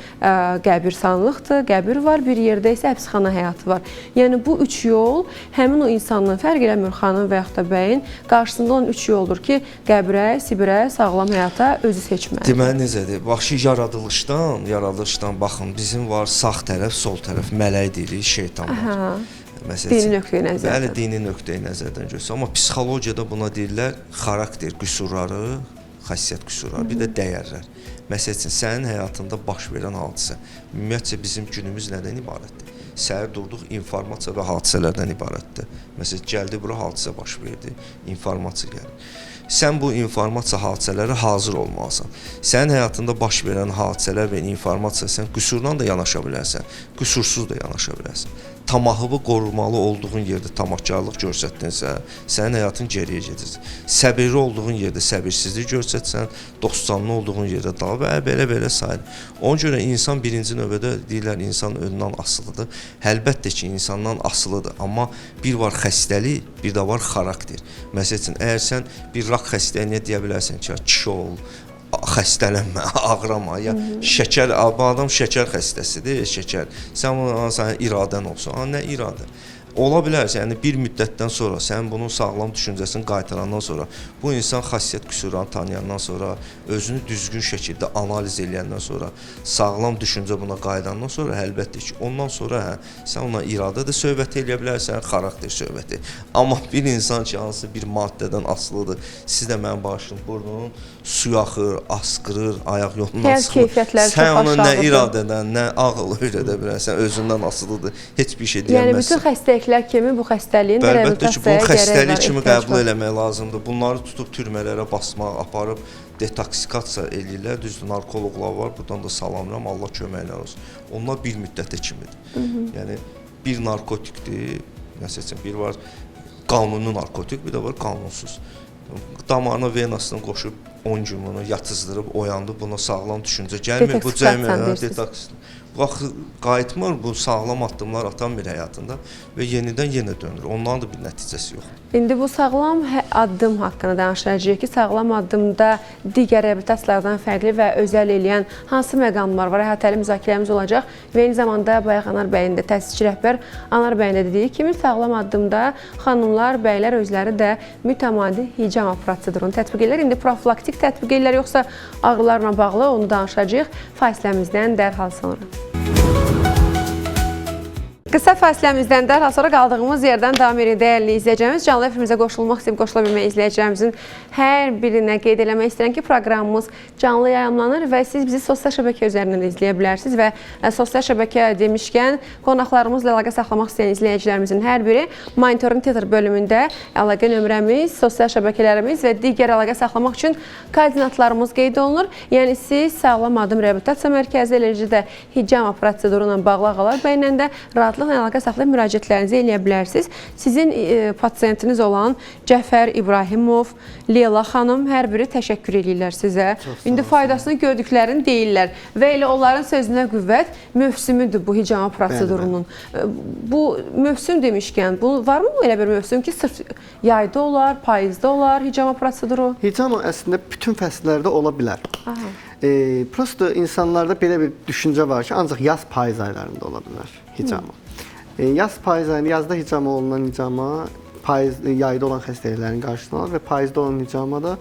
qəbirstanlıqdır, qəbir var, bir yerdə isə həbsxana həyatı var. Yəni bu üç yol həmin o insanın, fərq eləmir xanım və yaxud da bəyin, qarşısında olan üç yoldur ki, qəbrə, Sibirə, sağlam həyata özü seçməlidir. Deməli necədir? Bax ki, yaradılışdan baxın, bizim var sağ tərəf, sol tərəf, mələk deyirik, şeytan var. Aha. Məsəl Dini üçün, nöqteyi nəzərdən. Bəli, dini nöqteyi nəzərdən görsə. Amma psixologiyada buna deyirlər xarakter qüsurları, xasiyyət qüsurları, bir də dəyərlər. Məsəl üçün, sənin həyatında baş verən hadisə, ümumiyyətcə bizim günümüz nədən ibarətdir? Səhər durduq, informasiya və hadisələrdən ibarətdir. Məsələn, gəldi bura hadisə baş verdi, informasiya gəlir. Sən bu informasiya hadisələrə hazır olmalısan. Sənin həyatında baş verən hadisələr və informasiya sən qüsurdan da yanaşa bilərsən, qüsursuz da yanaşa bilərsən. Tamahını qorumalı olduğun yerdə tamahkarlıq göstərdinsə, sənin həyatın geriyə gedir. Səbirli olduğun yerdə səbirsizlik göstərsən, dostcanlı olduğun yerdə daha və belə-belə sayılır. Ona görə insan birinci növbədə deyirlər, insan özündən asılıdır. Əlbəttə ki, insandan asılıdır, amma bir var xəstəlik, bir də var xarakter. Məsəl üçün, əgər sən bir rak xəstəliyinə deyə bilərsən ki, kişi ol, xəstələnmə, ağrama, ya şəkər, bu adam şəkər xəstəsidir, şəkər. Sən bunu, sənin iradən olsun. Nə iradə? Ola bilər, yəni bir müddətdən sonra sən bunun sağlam düşüncəsini qaytarandan sonra, bu insan xasiyyət qüsurlarını tanıyandan sonra, özünü düzgün şəkildə analiz eləyəndən sonra, sağlam düşüncə buna qayıdandan sonra, əlbəttə ki, ondan sonra sən ona iradə də söhbəti eləyə bilərsən, xarakter söhbəti. Amma bir insan ki, hansı bir maddədən asılıdır, siz də mənim başım, burnunun suyu axır, asqırır, ayaq yolundan çıxmır. Sən ona nə iradədən, nə ağıl öyrədə bilərsən, özündən asılıdır, heç bir şey deyəməzsən. Yəni bütün xəstəliklər kimi bu xəstəliyin də əlbəttə ki, bunu reabilitasiyaya gərək var, xəstəlik kimi ehtiyac qəbul var. eləmək lazımdır. Bunları tutub türmələrə basmaq, aparıb detoksikasiya eləyirlər. Düzdür, narkoloqlar var. Buradan da salamlayıram. Allah köməkləri olsun. Onlar bir müddətə kimidir. Yəni bir narkotikdir. Məsəl üçün, bir var qanuni narkotik, bir də var qanunsuz. Damarına, venasına qoşub 10 gün bunu yatızdırıb oyandı, buna sağlam düşüncə gəlmir. Bu Detoksikasiya detoks. Bax, qayıtmır, bu sağlam addımlar atan bir həyatında və yenidən yenə dönür. Onların da bir nəticəsi yoxdur. İndi bu sağlam addım haqqında danışacağıq ki, sağlam addımda digər reabilitasiyalardan fərqli və özəl eləyən hansı məqamlar var? Əhatəli müzakirəmiz olacaq və eyni zamanda bayaq Anar bəyin də, təsisçi rəhbər Anar bəyin də dediyi kimi sağlam addımda xanımlar, bəylər özləri də mütəmadi hicama prosedurunu tətbiq edirlər. İndi profilaktik tətbiq edirlər, yoxsa ağrılarla bağlı onu danışacağıq fasiləmizdən dərhal sonra. Qısa fasiləmizdən dərhal sonra qaldığımız yerdən davam edirik dəyərli izləyicilərimiz. Canlı efirimizə qoşulmaq istəyib qoşula bilmək izləyicilərimizin hər birinə qeyd eləmək istəyirəm ki, proqramımız canlı yayımlanır və siz bizi sosial şəbəkə üzərindən də izləyə bilərsiniz və sosial şəbəkə demişkən qonaqlarımızla əlaqə saxlamaq istəyən izləyicilərimizin hər biri Monitorun Twitter bölümündə əlaqə nömrəmiz, sosial şəbəkələrimiz və digər əlaqə saxlamaq üçün koordinatlarımız qeyd olunur. Yəni siz Sağlam Addım Reabilitasiya Mərkəzi, eləcə də hicama proseduru ilə bağlı Ağalar bəylə də rahatlıqla əlaqə saxlayıb müraciətlərinizi eləyə bilərsiniz. Sizin pasiyentiniz olan Cəfər İbrahimov, Leyla xanım hər biri təşəkkür eləyirlər sizə. İndi faydasını gördüklərini deyirlər və elə onların sözünə qüvvət mövsümüdür bu hicama prosedurunun. Bu mövsüm demişkən, bu varmı elə bir mövsüm ki, sırf yayda olar, payızda olar hicama proseduru? Hicama əslində bütün fəsillərdə ola bilər. Prosto insanlarda belə bir düşüncə var ki, ancaq yaz payız aylarında ola bilər hicama. Yaz payız ayında, yazda hicama olunan hicama payız, yayda olan xəstəliklərin qarşısını alır və payızda olan hicama da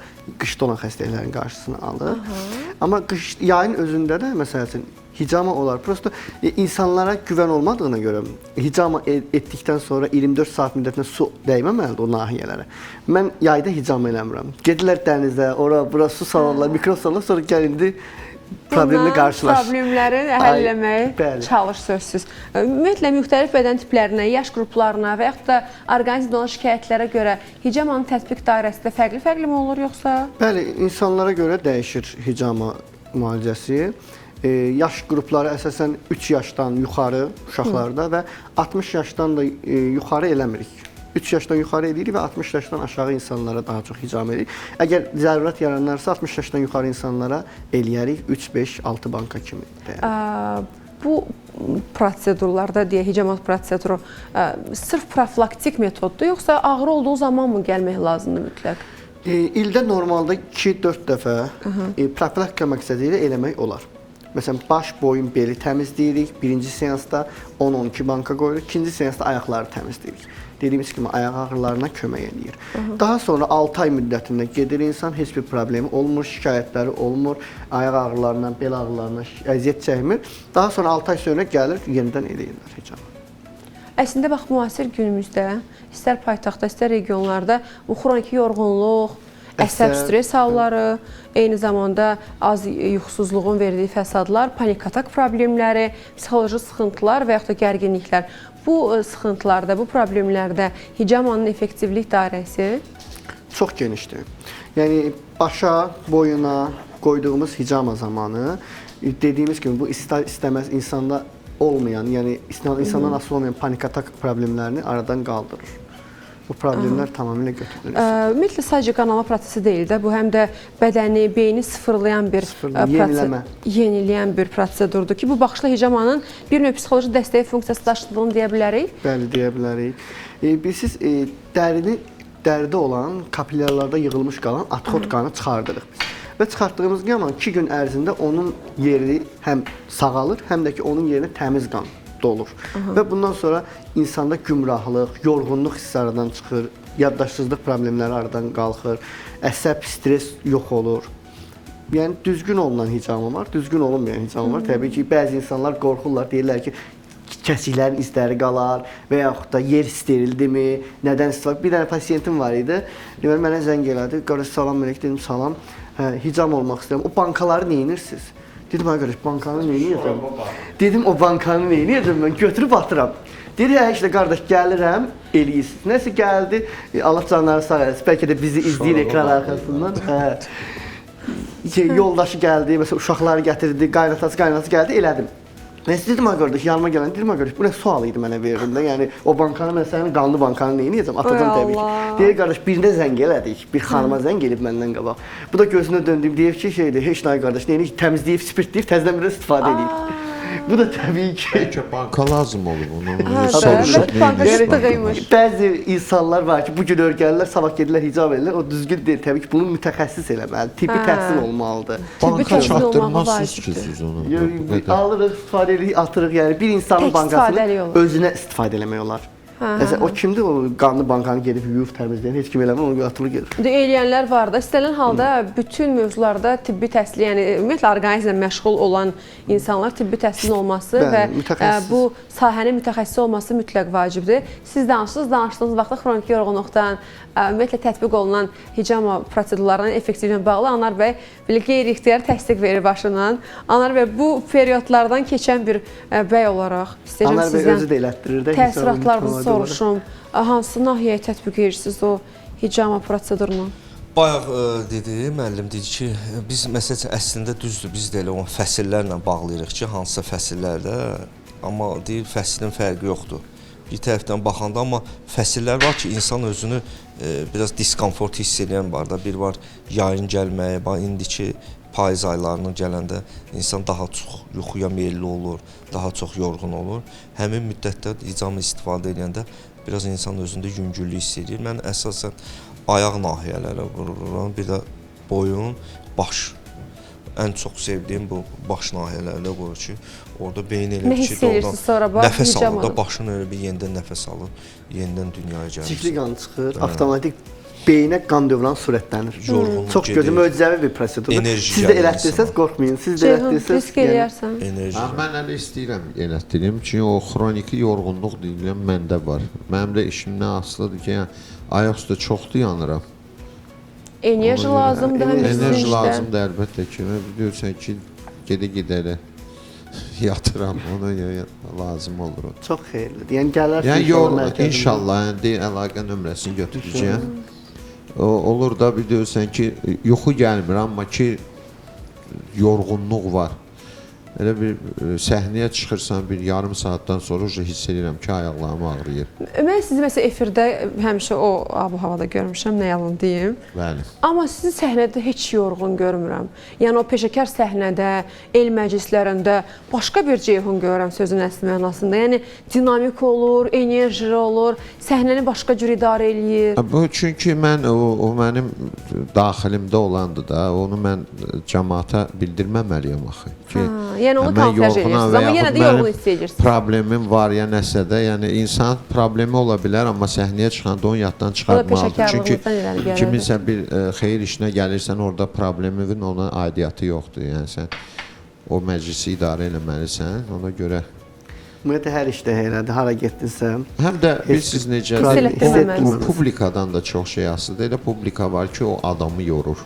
qışda olan xəstəliklərin qarşısını alır. Aha. Amma qış, yayın özündə də məsəl üçün Hicama olar. Prosto insanlara güvən olmadığına görə hicama etdikdən sonra 24 saat müddətində su dəyməməlidir o nahiyələrə. Mən yayda hicama eləmirəm. Gedirlər dənizə, ora, bura su salarlar, mikrob salarlar, sonra gəl indi problemlə qarşılaş. Problemləri həll eləməyi çalış sözsüz. Ümumiyyətlə müxtəlif bədən tiplərinə, yaş qruplarına və yaxud da orqanizmdə olan şikayətlərə görə hicamanın tətbiq dairəsi də fərqli-fərqli mi olur yoxsa? Bəli, insanlara görə dəyişir hicama müalicəsi. Yaş qrupları əsasən 3 yaşdan yuxarı uşaqlarda və 60 yaşdan da yuxarı eləmirik. 3 yaşdan yuxarı eləyirik və 60 yaşdan aşağı insanlara daha çox hicama eləyirik. Əgər zərurət yaranarsa 60 yaşdan yuxarı insanlara eləyərik 3, 5, 6 banka kimi. Bu prosedurlarda deyə hicamat proseduru sırf profilaktik metoddur yoxsa ağrı olduğu zaman mı gəlmək lazımdır mütləq? İldə normalda 2-4 dəfə profilaktika məqsədi ilə eləmək olar. Məsələn, baş, boyun, beli təmizləyirik. Birinci seansda 10-12 banka qoyuruq. İkinci seansda ayaqları təmizləyirik. Dediyimiz kimi ayaq ağrılarına kömək eləyir. Daha sonra 6 ay müddətində gedir insan, heç bir problemi olmur, şikayətləri olmur, ayaq ağrılarından, bel ağrılarından əziyyət çəkmir. Daha sonra 6 ay sonra gəlir, yenidən eləyirlər hicamı. Əslində bax, müasir günümüzdə istər paytaxtda, istər regionlarda bu xroniki yorğunluq, əsəb stres halları, eyni zamanda az yuxusuzluğun verdiyi fəsadlar, panik atak problemləri, psixoloji sıxıntılar və yaxud da gərginliklər. Bu sıxıntılarda, bu problemlərdə hicamanın effektivlik dairəsi çox genişdir. Yəni başa, boyuna qoyduğumuz hicama zamanı dediyimiz kimi bu istər-istəməz insanda olmayan, yəni insandan asılı olmayan panik atak problemlərini aradan qaldırır. Bu problemlər tamamilə götürülür. Ümumiyyətlə sadəcə qanama prosesi deyil də, bu həm də bədəni, beyni sıfırlayan bir yeniləyən bir prosedurdur ki, bu baxışla hicamanın bir növ psixoloji dəstəyi funksiyası daşıdığını deyə bilərik. Bəli, deyə bilərik. Bilirsiniz, dəridə olan kapilyarlarda yığılmış qalan atxot qanı çıxardırıq biz. Və çıxartdığımız zaman 2 gün ərzində onun yeri həm sağalır, həm də ki, onun yerinə təmiz qan dolur. Və bundan sonra insanda gümrahlıq, yorğunluq hissi aradan çıxır, yaddaşsızlıq problemləri aradan qalxır, əsəb, stres yox olur. Yəni düzgün olunan hicama var, düzgün olunmayan hicama var. Təbii ki, bəzi insanlar qorxurlar, deyirlər ki, kəsiklərin izləri qalar və yaxud da yer sterildirmi, nədən istifadə. Bir dənə pasiyentim var idi, deməli mənə zəng elədi, qardaş salam əleyk, dedim salam, hicam olmaq istəyirəm. O bankaları nə edirsiniz? Dedim, ay qardaş, bankanı nə edəcəm? Dedim, o bankanı nə edəcəm mən? Götürüb atıram. Deyir, hə, işte qardaş, gəlirəm, eləyirsiniz. Nəsə gəldi, Allah canları sağ eləsin. Bəlkə də bizi izləyir ekran arxasından. Yoldaşı gəldi, məsələn, uşaqları gətirdi, qaynatası, qaynatası gəldi, elədim. Nəsə dedim, ay qardaş, yanıma gələn, dedim, ay qardaş, bu nə sual idi mənə verdin də, yəni o bankanı mən sənin qanlı bankanı nə edəcəm, atacam təbii ki. Deyir, qardaş, birinə zəng elədik, bir xanıma zəng elib məndən qabaq. Bu da gözünə döndüyüm, deyir ki, şeydir, heç nə qardaş, nə edək, təmizləyib, spirtləyib, təzədən bir istifadə edib. Bu da təbii ki. Bəlkə banka lazım olub, onu soruşub banka çıxdığıymış. Bəzi insanlar var ki, bu gün öyrənirlər, sabah gedirlər, hicab edirlər, o düzgün deyil. Təbii ki, bunu mütəxəssis eləməli, tibbi təhsil olmalıdır. Banka çatdırmazsınız ki, siz onu. Alırıq, istifadə edirik, atırıq. Yəni bir insanın bankasını özünə istifadə eləmək olar. Məsələn, o kimdir o qanlı bankanı gedib yuyub təmizləyən, heç kim eləmir, onu atılır gedir. Eləyənlər var da, istənilən halda bütün mövzularda tibbi təhsil, yəni ümumiyyətlə orqanizmlə məşğul olan insanlar tibbi təhsilin olması və bu sahənin mütəxəssisi olması mütləq vacibdir. Siz danışdınız, danışdığınız vaxtda xroniki yorğunluqdan, ümumiyyətlə tətbiq olunan hicama prosedurlarının effektivliyinə bağlı Anar bəy belə qeyri-ixtiyari təsdiq verir başından. Anar bəy, bu periodlardan keçən bir bəy olaraq istəyəcəm Anar bəy özü də elətdirir də. Təəssüratlarınızı soruşum. Hansı nahiyəyə tətbiq edirsiniz o hicama prosedurunu? Bayaq dedi, müəllim dedi ki, biz məsəl üçün əslində düzdür, biz də elə o fəsillərlə bağlayırıq ki, hansısa fəsillərdə, amma deyir, fəslin fərqi yoxdur. Bir tərəfdən baxanda, amma fəsillər var ki, insan özünü biraz diskomfort hiss edən var da, bir var yayın gəlməyi, indiki payız aylarının gələndə insan daha çox yuxuya meyilli olur, daha çox yorğun olur. Həmin müddətdə hicamı istifadə edəndə biraz insan özündə yüngüllük hiss edir. Mən əsasən ayaq nahiyələrə vururam, bir də boyun, baş. Ən çox sevdiyim bu baş nahiyələrdə qoyur ki, orada beyin elə bir ki, doğrudan nəfəs alır da, başın elə bir yenidən nəfəs alır, yenidən dünyaya gəlir. Çirkli qan çıxır, avtomatik Beyinə qan dövranı sürətlənir. Yorğunluq Çox gözəl, gedir. möcüzəvi bir prosedurdur. Enerji Siz də gəlir elətdirsəz insana. qorxmayın. Siz də Ceyhun, elətdirsəz risk eləyərsən. Enerji. Ha, mən hələ istəyirəm elətdirim ki, o xroniki yorğunluq deyilən məndə var. Mənim də işimdən asılıdır ki, yəni ayaq üstə çoxdu yanıram. Enerji Ona görə lazımdır həm də sizin Enerji işdə. lazımdır əlbəttə ki. Mən bilirsən ki, gedə-gedə elə yatıram, ona görə lazım olur o. Çox xeyirlidir. Yəni gələrsən Yəni inşallah yol mərkəzimizə. inşallah indi əlaqə nömrəsini götürəcəyəm. O, olur da bilirsən ki, yuxu gəlmir, amma ki yorğunluq var. Elə bir səhnəyə çıxırsan bir yarım saatdan sonra uje hiss edirəm ki, ayaqlarım ağrıyır. Mən sizi məsələn efirdə həmişə o ab-havada görmüşəm, nə yalan deyim. Bəli. Amma sizi səhnədə heç yorğun görmürəm. Yəni o peşəkar səhnədə, el məclislərində başqa bir Ceyhun görürəm sözün əsl mənasında. Yəni dinamik olur, enerjili olur, səhnəni başqa cür idarə eləyir. Bu çünki mən o mənim daxilimdə olandı da, onu mən cəmaata bildirməməliyəm axı ki. Ha, yəni onu mən kamuflaj yorğunam edirsiniz, və amma yenə yaxud də yorğun mənim hiss edirsiniz. Problemim var ya nəsə də, yəni insan problemi ola bilər, amma səhnəyə çıxanda onu yaddan çıxartmalıdır. Çünki peşəkarlığınızdan irəli gəlirdi. kiminsə bir xeyir işinə gəlirsən, orada probleminin ona aidiyyatı yoxdur. Yəni sən o məclisi idarə eləməlisən. Ona görə Ümumiyyətlə hər işdə elədir. Hara getdinsə. həm də bilirsiniz necədir? Hiss elətdirməməlisiniz. O publikadan da çox şey asılıdır. Elə publika var ki, o adamı yorur.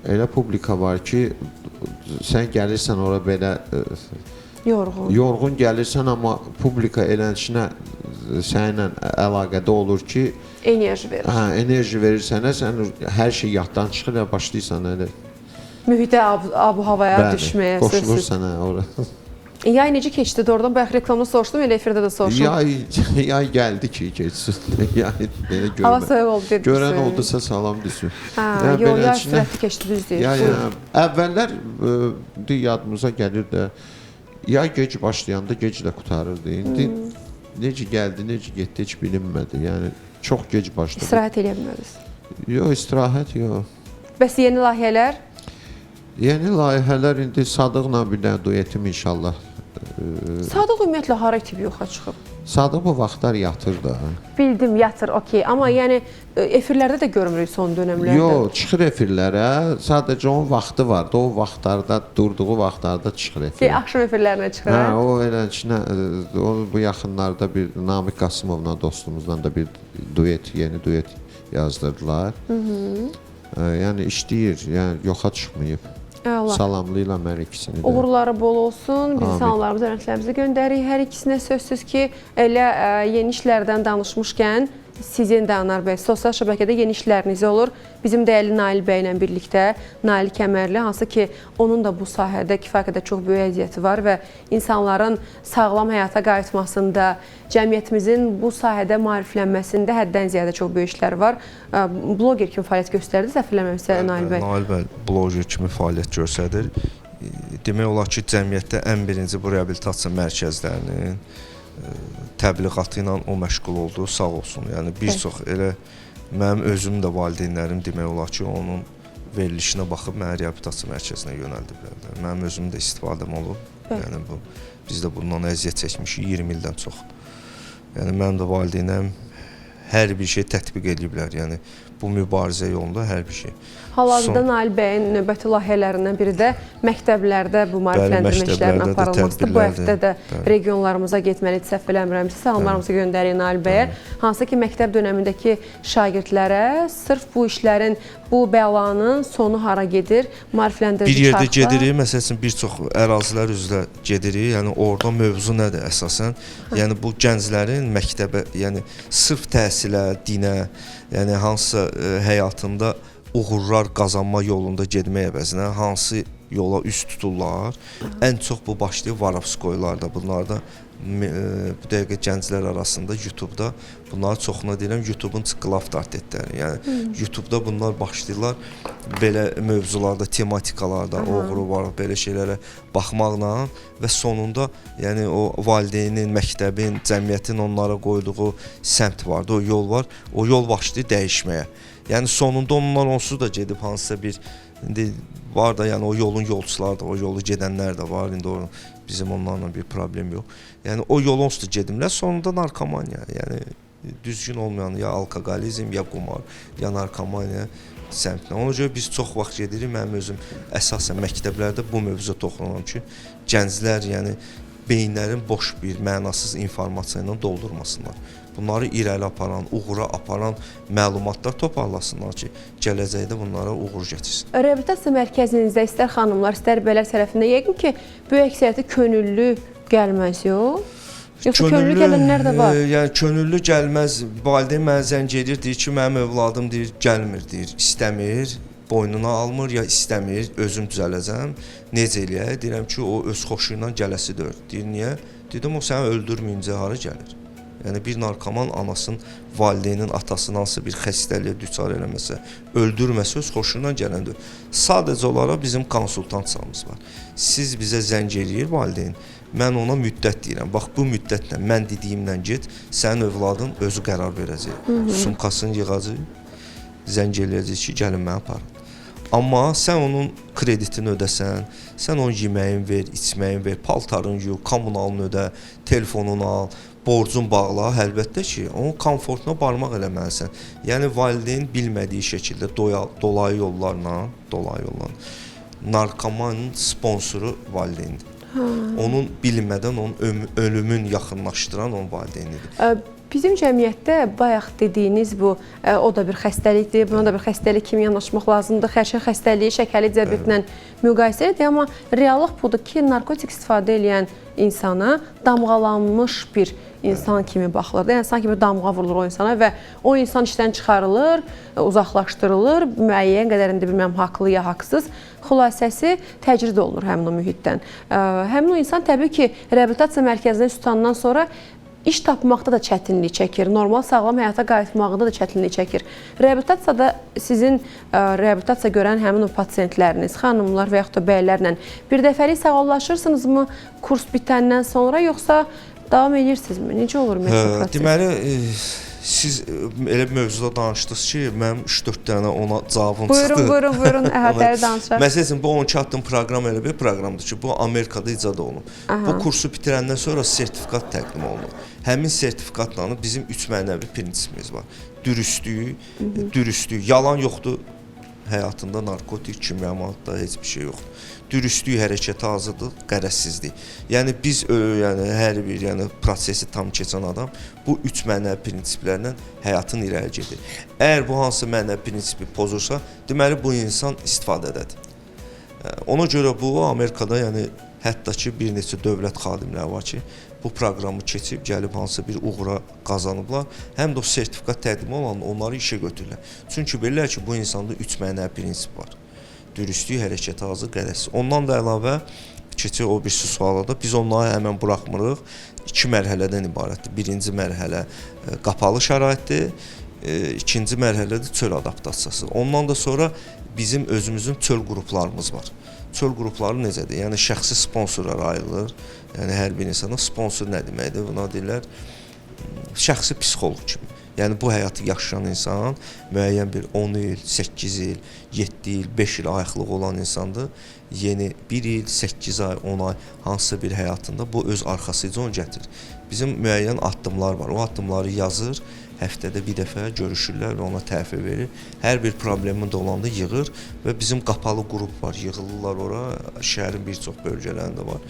Elə publika var ki, sən gəlirsən ora belə Yorğun. yorğun gəlirsən, amma publika elənçinə səninlə əlaqədə olur ki, Enerji verir. hə, enerji verir sənə, sən hər şey yaddan çıxır və başlayırsan elə. Mühitə, ab-havaya Bəli, düşməyə sözsüz. qoşulursan hə, ora. Yay necə keçdi? Doğrudan bayaq reklamda soruşdum, elə efirdə də soruşum. Yay gəldi ki, keçsin. Yay belə görmə. Hava soyuq oldu dediniz. Görən oldusa salam desin. Hə, Yəni yox, yay beləsinə- sürətli keçdi, düz deyir. Ya, Buyurun. ya. Əvvəllər indi yadımıza gəlir də yay gec başlayanda gec də qurtarırdı. İndi necə gəldi, necə getdi heç bilinmədi. Yəni çox gec başladı. İstirahət eləyə bilmədiniz. Yox, istirahət yox. Bəs yeni layihələr? Yeni layihələr indi Sadıqla bir dənə duetim inşallah. Sadıq ümumiyyətlə hara itib yoxa çıxıb? Sadıq bu vaxtlar yatır da. Bildim, yatır, okey. Amma yəni efirlərdə də görmürük son dönəmlərdə. Yox, çıxır efirlərə. Sadəcə onun vaxtı var da, o vaxtlarda, durduğu vaxtlarda çıxır Ki, efirə. axşam efirlərinə çıxır. Hə, o eləcinə, o bu yaxınlarda bir Namiq Qasımovla dostumuzla da bir duet, yeni duet yazdırdılar. Hı -hı. Yəni işləyir, yəni yoxa çıxmayıb. Əla. Salamlayıram hər ikisini də. Uğurları bol olsun. Biz Amin. salamlarımızı, hörmətlərimizi göndəririk. Hər ikisinə sözsüz ki, elə yeni işlərdən danışmışkən sizin də Anar bəy, sosial şəbəkədə yeni işləriniz olur. Bizim dəyərli Nail bəy ilə birlikdə, Nail Kəmərli, hansı ki, onun da bu sahədə kifayət qədər çox böyük əziyyəti var və insanların sağlam həyata qayıtmasında, cəmiyyətimizin bu sahədə maariflənməsində həddən ziyadə çox böyük işlər var. Bloger kimi fəaliyyət göstərdi, səhv eləmirəmsə Nail bəy. Nail bəy bloger kimi fəaliyyət göstərir. Demək olar ki, cəmiyyətdə ən birinci bu reabilitasiya mərkəzlərinin təbliğatı ilə o məşğul oldu, sağ olsun. Yəni bir çox elə mənim özüm də valideynlərim demək olar ki, onun verilişinə baxıb məni reabilitasiya mərkəzinə yönəldiblər də. Mənim özüm də istifadəm olub. Bəli. Yəni bu biz də bundan əziyyət çəkmişik 20 ildən çox. Yəni mənim də valideynlərim hər bir şey tətbiq eləyiblər. Yəni bu mübarizə yolunda hər bir şey. Hal-hazırda Nail bəyin növbəti layihələrindən biri də məktəblərdə bu maarifləndirmə işlərinin məktəblərdə də aparılmasıdır. Bu tədbirlərdir. həftə də Bəli. regionlarımıza getməlidir, səhv eləmirəmsə, salamlarımızı göndəririk Nail bəyə. Hansı ki, məktəb dönəmindəki şagirdlərə sırf bu işlərin, bu bəlanın sonu hara gedir, maarifləndirici Bir yerdə çarxlar. gedirik, məsəl üçün bir çox ərazilər üzrə gedirik. Yəni orada mövzu nədir əsasən? Yəni bu gənclərin məktəbə, yəni sırf təhsilə, dinə, yəni hansısa həyatında uğurlar qazanma yolunda getmək əvəzinə hansı yola üz tuturlar? Ən çox bu başlayır varovskoylarda, bunlarda bu dəqiqə gənclər arasında YouTube-da bunların çoxuna deyirəm YouTube-un çıxılı avtoritetləri. Yəni YouTube-da bunlar başlayırlar belə mövzularda, tematikalarda, oğru var, belə şeylərə baxmaqla və sonunda yəni o valideynin, məktəbin, cəmiyyətin onlara qoyduğu səmt vardı, o yol var. O yol başlayır dəyişməyə. Yəni sonunda onlar onsuz da gedib hansısa bir indi var da, yəni o yolun yolçuları da, o yolu gedənlər də var. İndi o bizim onlarla bir problem yox. Yəni o yol onsuz da gediblər, sonunda narkomaniya. Yəni Düzgün olmayan ya alkoqolizm, ya qumar, ya narkomaniya səmtinə. Ona görə biz çox vaxt gedirik. Mənim özüm əsasən məktəblərdə bu mövzuya toxunuram ki, gənclər, yəni beyinlərin boş bir mənasız informasiya ilə doldurmasınlar. Bunları irəli aparan, uğura aparan məlumatlar toparlasınlar ki, gələcəkdə bunlara uğur gətirsin. Reabilitasiya mərkəzinizdə istər xanımlar, istər bəylər tərəfindən yəqin ki, böyük əksəriyyəti könüllü gəlməz, yox? Yoxsa könüllü gələnlər də var? Yəni könüllü gəlməz. Valideyn mənə zəng edir, deyir ki, mənim övladım deyir, gəlmir, deyir, istəmir, boynuna almır ya istəmir, özüm düzələcəm. Necə eləyək? Deyirəm ki, o öz xoşu ilə gələsi deyil. Deyir, niyə? Dedim, o səni öldürməyincə hara gəlir? Yəni bir narkoman anasının, valideynin, atasının hansı bir xəstəliyə düçar eləməsə, öldürməsə öz xoşu ilə gələn deyil. Sadəcə olaraq bizim konsultantiyamız var. Siz bizə zəng eləyir valideyn, mən ona müddət deyirəm. Bax bu müddətlə mən dediyimlə get, sənin övladın özü qərar verəcək. Sumkasını yığacaq, zəng eləyəcək ki, gəlin məni aparın. Amma sən onun kreditini ödəsən, sən onun yeməyini ver, içməyini ver, paltarını yu, kommunalını ödə, telefonunu al, borcun bağla, əlbəttə ki, onun komfortuna barmaq eləməlisən. Yəni valideyn bilmədiyi şəkildə dolayı yollarla narkomanın sponsoru valideyndir. Onun bilmədən onun ölümün yaxınlaşdıran onun valideynidir. Bizim cəmiyyətdə bayaq dediyiniz bu, o da bir xəstəlikdir, buna da bir xəstəlik kimi yanaşmaq lazımdır. Xərçəng xəstəliyi şəkərli diabetlə müqayisə edir, amma reallıq budur ki, narkotik istifadə edən insana damğalanmış bir insan kimi baxılır. Yəni sanki bir damğa vurulur o insana və o insan işdən çıxarılır, uzaqlaşdırılır, müəyyən qədərində bilməm haqlı ya haqsız. Xülasəsi təcrid olunur həmin o mühitdən. Həmin o insan təbii ki, reabilitasiya mərkəzinə tutandan sonra iş tapmaqda da çətinlik çəkir, normal sağlam həyata qayıtmaqda da çətinlik çəkir. Reabilitasiyada sizin reabilitasiya görən həmin o pasiyentləriniz, xanımlar və yaxud da bəylərlə bir dəfəlik sağollaşırsınızmı kurs bitəndən sonra, yoxsa davam edirsinizmi? Necə olur ümumiyyətlə proses? Deməli, siz elə bir mövzuda danışdınız ki, mənim 3-4 dənə ona cavabım çıxdı. Buyurun, buyurun, əhatəli danışaq. Məsəl üçün, bu 12 addım proqram elə bir proqramdır ki, bu Amerikada icad olunub. Aha. Bu kursu bitirəndən sonra sertifikat təqdim olunur. Həmin sertifikatla bizim 3 mənəvi prinsipimiz var. Dürüstlük, dürüstlük, yalan yoxdur. Həyatında narkotik, kimya maddə heç bir şey yoxdur. Dürüstlük, hərəkətə hazırlıq, qərəzsizlik. Yəni biz yəni hər bir yəni prosesi tam keçən adam bu üç mənəvi prinsiplərlə həyatın irəli gedir. Əgər bu hansı mənəvi prinsipi pozursa, deməli bu insan istifadədədir. Ona görə bu Amerikada yəni hətta ki bir neçə dövlət xadimləri var ki, bu proqramı keçib gəlib hansısa bir uğura qazanıblar. Həm də o sertifikat təqdim olan onları işə götürürlər. Çünki bilirlər ki, bu insanda üç mənəvi prinsip var. Dürüstlük, hərəkətə hazır, qərəzsiz. Ondan da əlavə keçir o birisi suala da biz onları həmən buraxmırıq. İki mərhələdən ibarətdir. Birinci mərhələ qapalı şəraitdir. İkinci mərhələdə çöl adaptasiyası. Ondan da sonra bizim özümüzün çöl qruplarımız var. Çöl qrupları necədir? Yəni şəxsi sponsorlar ayrılır. Yəni hər bir insana sponsor nə deməkdir? Buna deyirlər şəxsi psixoloq kimi. Yəni bu həyatı yaşayan insan müəyyən bir 10 il, 8 il, 7 il, 5 il ayıqlığı olan insandır. Yeni 1 il, 8 ay, 10 ay hansısa bir həyatında bu öz arxasıca onu gətirir. Bizim müəyyən addımlar var. O addımları yazır, həftədə bir dəfə görüşürlər və ona təhvil verir. Hər bir problemin də olanda yığır və bizim qapalı qrup var. Yığılırlar ora, şəhərin bir çox bölgələrində var,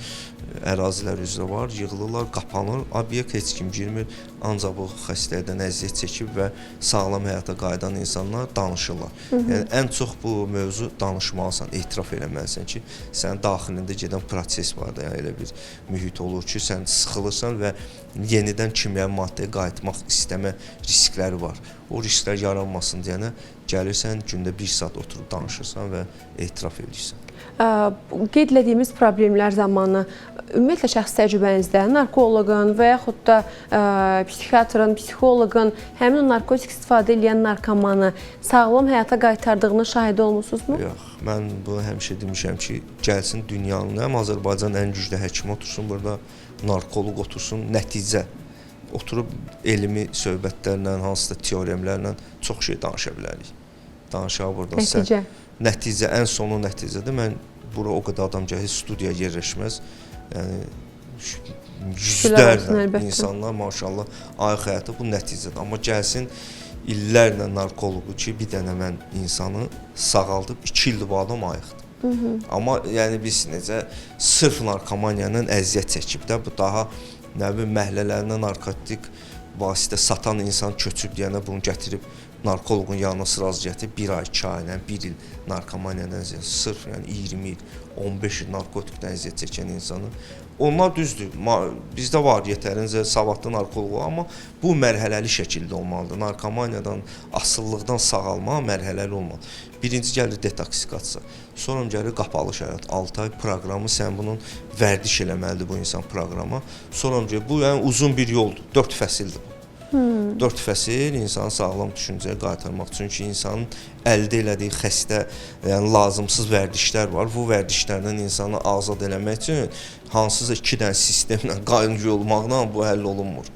ərazilər üzrə var. Yığılırlar, qapanır, obyekt heç kim girmir. Ancaq bu xəstəlikdən əziyyət çəkib və sağlam həyata qayıdan insanlar danışırlar. Yəni ən çox bu mövzu danışmalısan, etiraf eləməlisən ki, sənin daxilində gedən proses var da, yəni elə bir mühit olur ki, sən sıxılırsan və yenidən kimyəvi maddəyə qayıtmaq istəmə riskləri var. O risklər yaranmasın deyənə gəlirsən, gündə bir saat oturub danışırsan və etiraf edirsən. Qeyd elədiyimiz problemlər zamanı ümumiyyətlə şəxsi təcrübənizdə narkoloqun və yaxud da psixiatrın, psixoloqun həmin o narkotik istifadə edən narkomanı sağlam həyata qaytardığını şahidi olmusunuzmu? Yox, mən bunu həmişə demişəm ki, gəlsin dünyanın, həm Azərbaycanın ən güclü həkimi otursun burada, narkoloq otursun, nəticə oturub elmi söhbətlərlə, hansısa teoremlərlə çox şey danışa bilərik. Danışaq burada. Nəticə. Nəticə, ən sonu nəticədir. Mən bura o qədər adam gəlir, studiya yerləşməz. Yəni yüzlərlə insanlar maşallah ayıq həyatda, bu nəticədir. Amma gəlsin illərlə narkoloqu ki, bir dənə mən insanı sağaldıb 2 ildir bu adam ayıqdır. Amma yəni biz necə sırf narkomaniyanın əziyyət çəkib də, bu daha nə bilim məhəllələrinə narkotik vasitə satan insan köçüb deyəndə bunu gətirib narkoloqun yanına sıraz gətirib 1 ay, 2 ay, 1 il narkomaniyadan əziyyət, sırf yəni 20 il, 15 il narkotikdən əziyyət çəkən insanı. Onlar düzdür, bizdə var yetərincə savadlı narkoloq, amma bu mərhələli şəkildə olmalıdır. Narkomaniyadan, asılılıqdan sağalma mərhələli olmalıdır. Birinci gəlir detoksikasiya, sonra gəlir qapalı şərait, 6 ay proqramı, sən bunun vərdiş eləməlidir bu insan proqrama. Sonra gəlir, bu yəni uzun bir yoldur, 4 fəsildir bu. 4 fəsil insanı sağlam düşüncəyə qaytarmaq. Çünki insanın əldə elədiyi xəstə, yəni lazımsız vərdişlər var. Bu vərdişlərdən insanı azad eləmək üçün hansısa 2 dənə sistemlə qaynı olmaqla bu həll olunmur.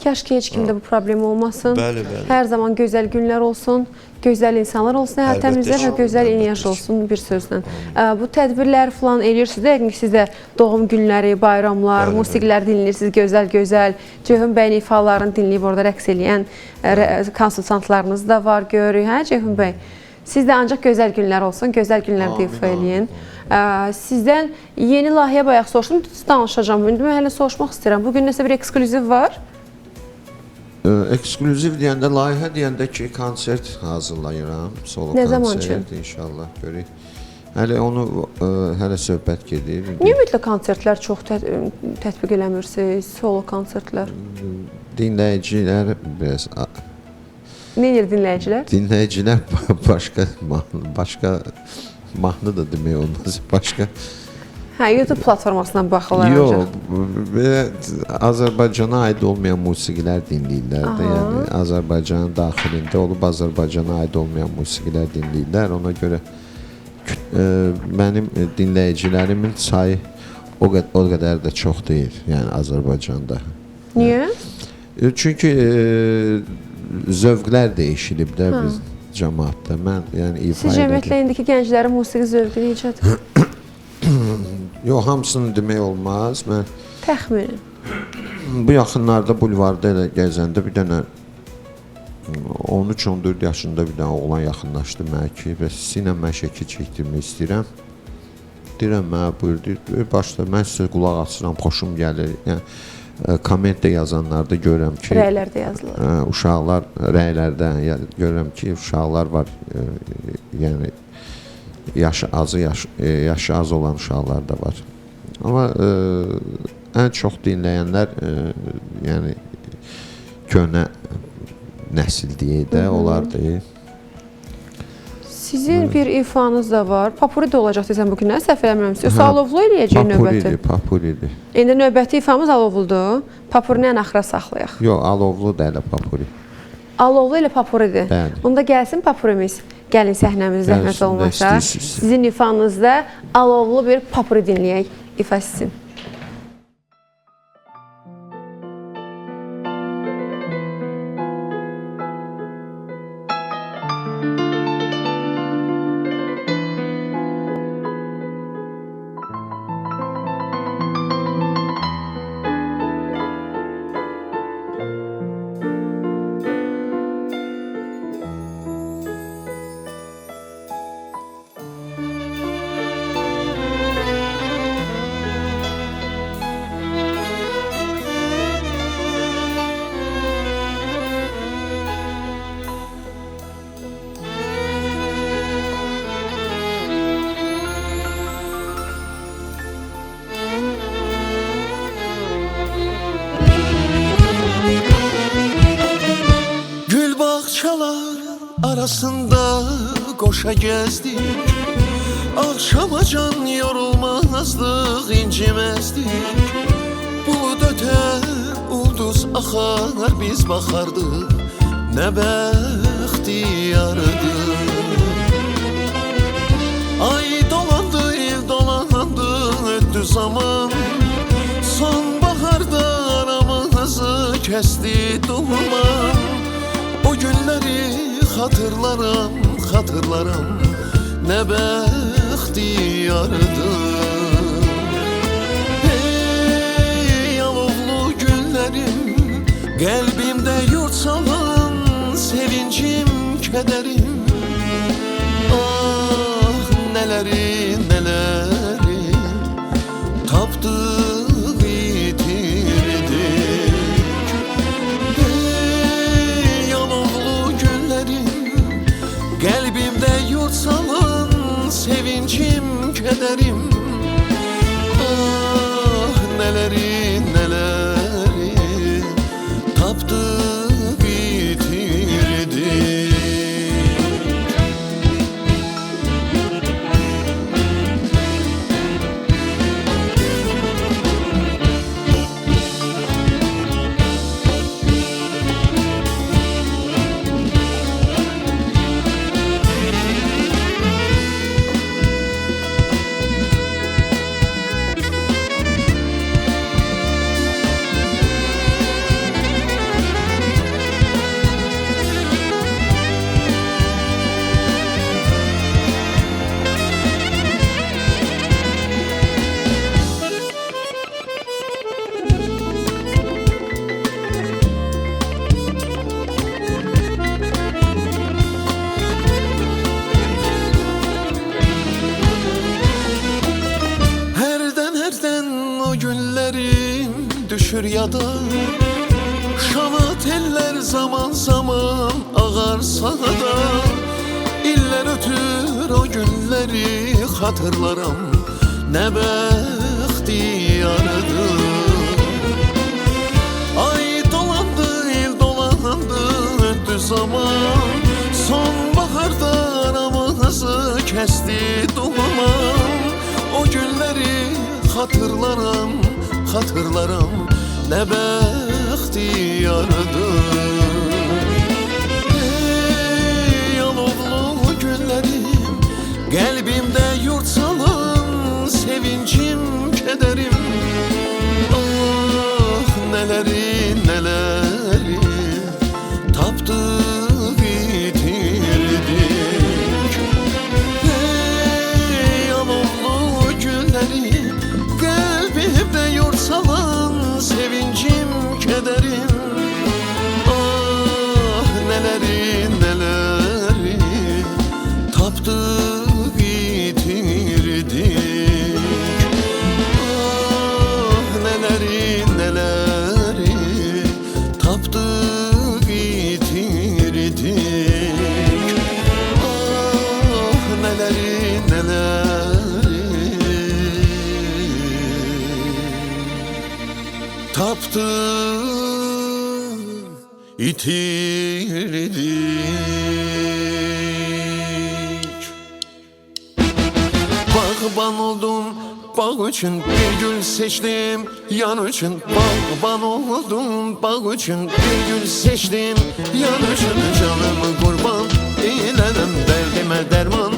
Kaş ki, heç kimdə bu problem olmasın. Bəli, bəli. Hər zaman gözəl günlər olsun, gözəl insanlar olsun həyatımızda və gözəl enerji olsun bir sözlə. Bu tədbirlər falan eləyirsiniz də, yəqin ki, siz də doğum günləri, bayramlar, bəli, musiqilər dinləyirsiniz, gözəl-gözəl. Ceyhun bəyin ifalarını dinləyib orada rəqs eləyən konsultantlarınız da var, görürük, hə Ceyhun bəy? Siz də ancaq gözəl günlər olsun, gözəl günlər də ifa eləyin. Sizdən yeni layihə bayaq soruşdum, danışacağam. İndi mən hələ soruşmaq istəyirəm. Bugün nəsə bir eksklüziv var? Eksklüziv deyəndə, layihə deyəndə ki, konsert hazırlayıram. Solo Nə zaman konsert üçün? İnşallah görək. Hələ onu hələ söhbət gedir. Niyə ümumiyyətlə konsertlər çox tətbiq eləmirsiniz, solo konsertlər? Dinləyicilər biraz Nə edir dinləyicilər? Dinləyicilər başqa mahnı da demək olmaz, başqa. Hə, YouTube platformasından baxırlar Yox, ancaq. Belə Azərbaycana aid olmayan musiqilər dinləyirlər də, yəni Azərbaycanın daxilində olub Azərbaycana aid olmayan musiqilər dinləyirlər. Ona görə mənim dinləyicilərimin sayı o qədər də çox deyil, yəni Azərbaycanda. Niyə? Çünki zövqlər dəyişilib də biz cəmaatda. Mən yəni ifa Siz cəmiyyətlə indiki gənclərin musiqi zövqü necədir? Yox, hamısını demək olmaz. Mən təxmini. Bu yaxınlarda bulvarda elə gəzəndə bir dənə 13-14 yaşında bir dənə oğlan yaxınlaşdı mənə ki, bəs sizinlə mən şəkil çəkdirmək istəyirəm. Deyirəm, mənə buyur, deyir, başla, mən sizə qulaq asıram, xoşum gəlir. Yəni komment də yazanlarda görürəm ki, rəylərdə yazılır. Uşaqlar rəylərdə görürəm ki, uşaqlar var, yəni yaşı az olan uşaqlar da var. Amma ən çox dinləyənlər yəni köhnə nəsil deyək də, onlar deyil. Sizin bir ifanız da var. Papuri də olacaq desəm bu günlər, səhv eləmirəmsə. Yoxsa alovlu eləyəcək növbəti? Papuridir. İndi növbəti ifamız alovludur. Papurini ən axıra saxlayaq. Yox, alovlu da elə papuri. Alovlu elə papuridir. Bəli. Onda gəlsin papurimiz. Gəlin səhnəmiz zəhmət olmasa. Sizin ifanızda alovlu bir papuri dinləyək. İfa sizin. Arasında koşa gezdik, akşamacan yorulmazdık, incimezdik. Bulut öter, ulduz akar, biz bakardık, ne bəxtiyardı. Ay dolandı, il dolandı, öttü zaman. Sonbaharda aramızı kesti duman. O günleri hatırlarım, hatırlarım, ne bəxtiyardı. Hey, Qəlbimdə yurt salan sevincim, kədərim. Ah nələri, nələri tapdıq, itirdik. Ey alovlu günlərim, qəlbimdə yurt salan sevincim, kədərim. Ah nələri, nələri tapdıq, itirdik. Düşür yada, şana teller zaman zaman ağar sağda. İller ötür o günleri hatırlarım, ne bəxtiyardı. Ay dolandı, il dolandı, ötdü zaman. Sonbaharda aramızı kesti duman. O günleri hatırlarım, hatırlarım, ne bəxtiyardı. Ey alovlu günlərim, qəlbimdə yurt salan sevincim, kədərim. Ah nələri, nələri tapdıq, itirdik. Ey alovlu günlərim, qəlbimdə yurt salan sevincim, kədərim. Ah nələri, nələri tapdıq, itirdik. Ah nələri, nələri tapdıq, itirdik. Ah nələri, nələri tapdıq, itirdik. Bağban oldum bağ üçün, bir gül seçtim yan üçün. Bağban oldum bağ üçün, bir gül seçtim yan üçün. Canımı qurban eylərəm dərdimə dərman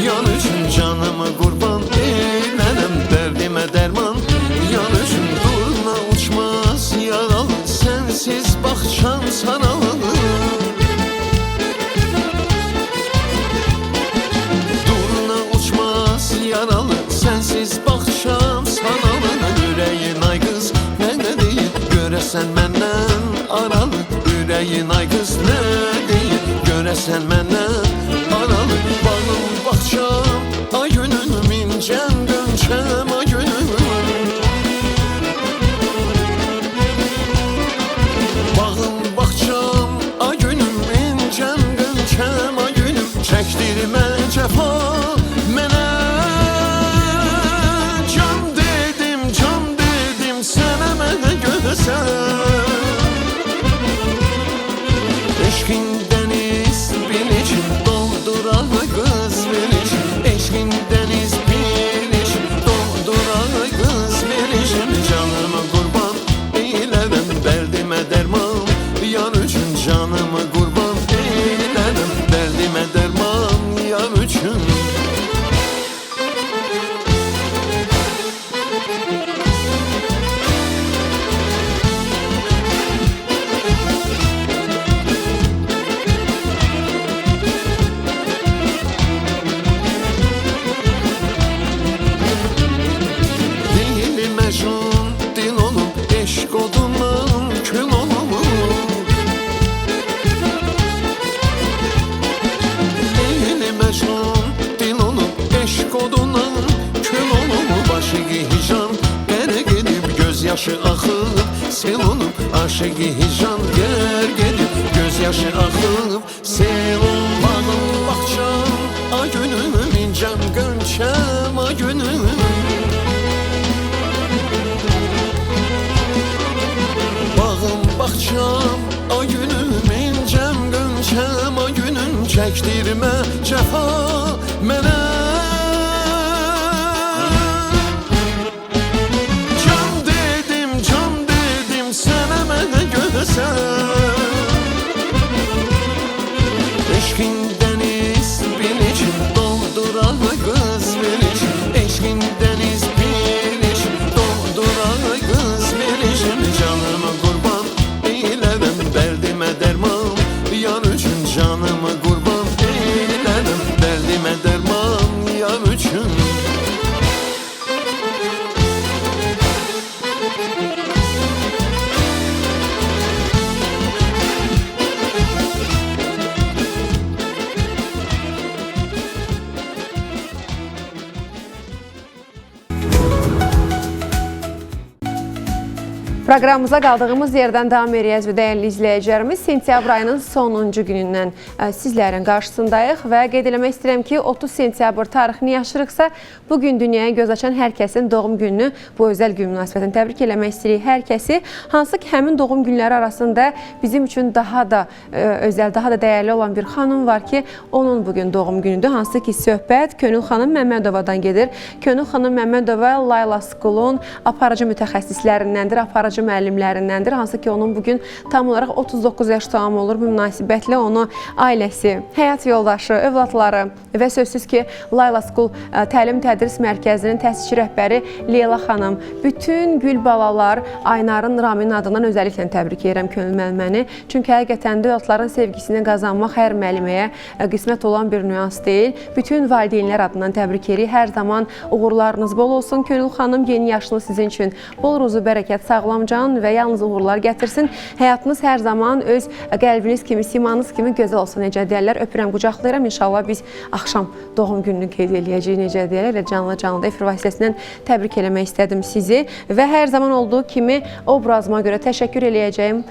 yan üçün. Canımı qurban eylərəm dərdimə dərman yan üçün. Durna uçmaz yaralı, sensiz bağçam saralı. Durna uçmaz yaralı, sensiz bağçam saralı. Ürəyin ay qız nə deyir, görəsən məndən aralı. Ürəyin ay qız nə deyir, görəsən məndən aralı. Bağım bağçam ay günüm, incəm dönçəm ay günüm. Bağım bağçam ay günüm, incəm dönçəm ay günüm. Çəkdirmə cəfa mənə, can dedim, can dedim sənə mənə gözəl. Eşqin dəniz bir için, dolduran qız bir için. Eşqin dəniz bir için, dolduran qız bir için. Canımı qurban eylərəm dərdimə dərman yan üçün. Canımı qurban eylərəm dərdimə dərman yan üçün. Eşq oduna kül olub aşığı hicran qərq edib gözyaşı axıb sel olub aşığı hicran qərq edib gözyaşı axıb sel olub. Bağım bağçam a günüm incəm gönçəm a günüm. Bağım bağçam a günüm incəm gönçəm a günüm çəkdirmə cəfa mənə. Can dedim sənə mənə gözəl. Eşqin dəniz bir içim doldura qız bir içim. Eşqin dəniz bir içim doldura qız bir içim. Canımı qurban eylərəm dərdimə dərman yar üçün. Canımı qurban eylərəm dərdimə dərman yar üçün. Proqramımıza qaldığımız yerdən davam edəcəyik və dəyərli izləyicilərimiz, sentyabr ayının sonuncu günündən sizlərin qarşısındayıq və qeyd eləmək istəyirəm ki, 30 sentyabr tarixini yaşayırıqsa, bugün dünyaya göz açan hər kəsin doğum gününü bu özəl gün münasibətini təbrik eləmək istəyirik hər kəsi. Hansı ki, həmin doğum günləri arasında bizim üçün daha da özəl, daha da dəyərli olan bir xanım var ki, onun bugün doğum günüdür. Hansı ki, söhbət Könül xanım Məmmədovadan gedir. Könül xanım Məmmədova Layla School'un aparıcı mütəxəssislərindəndir, aparıcı müəllimlərindəndir. Hansı ki, onun bugün tam olaraq 39 yaş tamam olur. Bu münasibətlə onu ailəsi, həyat yoldaşı, övladları və sözsüz ki, Layla School Təlim Tədris Mərkəzinin təsisçi rəhbəri Leyla xanım, bütün gül balalar Aynarın, Raminin adından özəlliklə təbrik edirəm Könül müəlliməni. Çünki həqiqətən də övladların sevgisini qazanmaq hər müəlliməyə qismət olan bir nüans deyil. Bütün valideynlər adından təbrik edirik. Hər zaman uğurlarınız bol olsun. Könül xanım, yeni yaşınız sizin üçün bol ruzu, bərəkət, sağlam can və yalnız uğurlar gətirsin. Həyatınız hər zaman öz qəlbiniz kimi, simanız kimi gözəl olsun, necə deyərlər. Öpürəm, qucaqlayıram. İnşallah biz axşam doğum gününü qeyd eləyəcəyik, necə deyərlər. Elə canlı-canlı efir vasitəsindən təbrik eləmək istədim sizi. Və hər zaman olduğu kimi obrazıma görə təşəkkür eləyəcəyim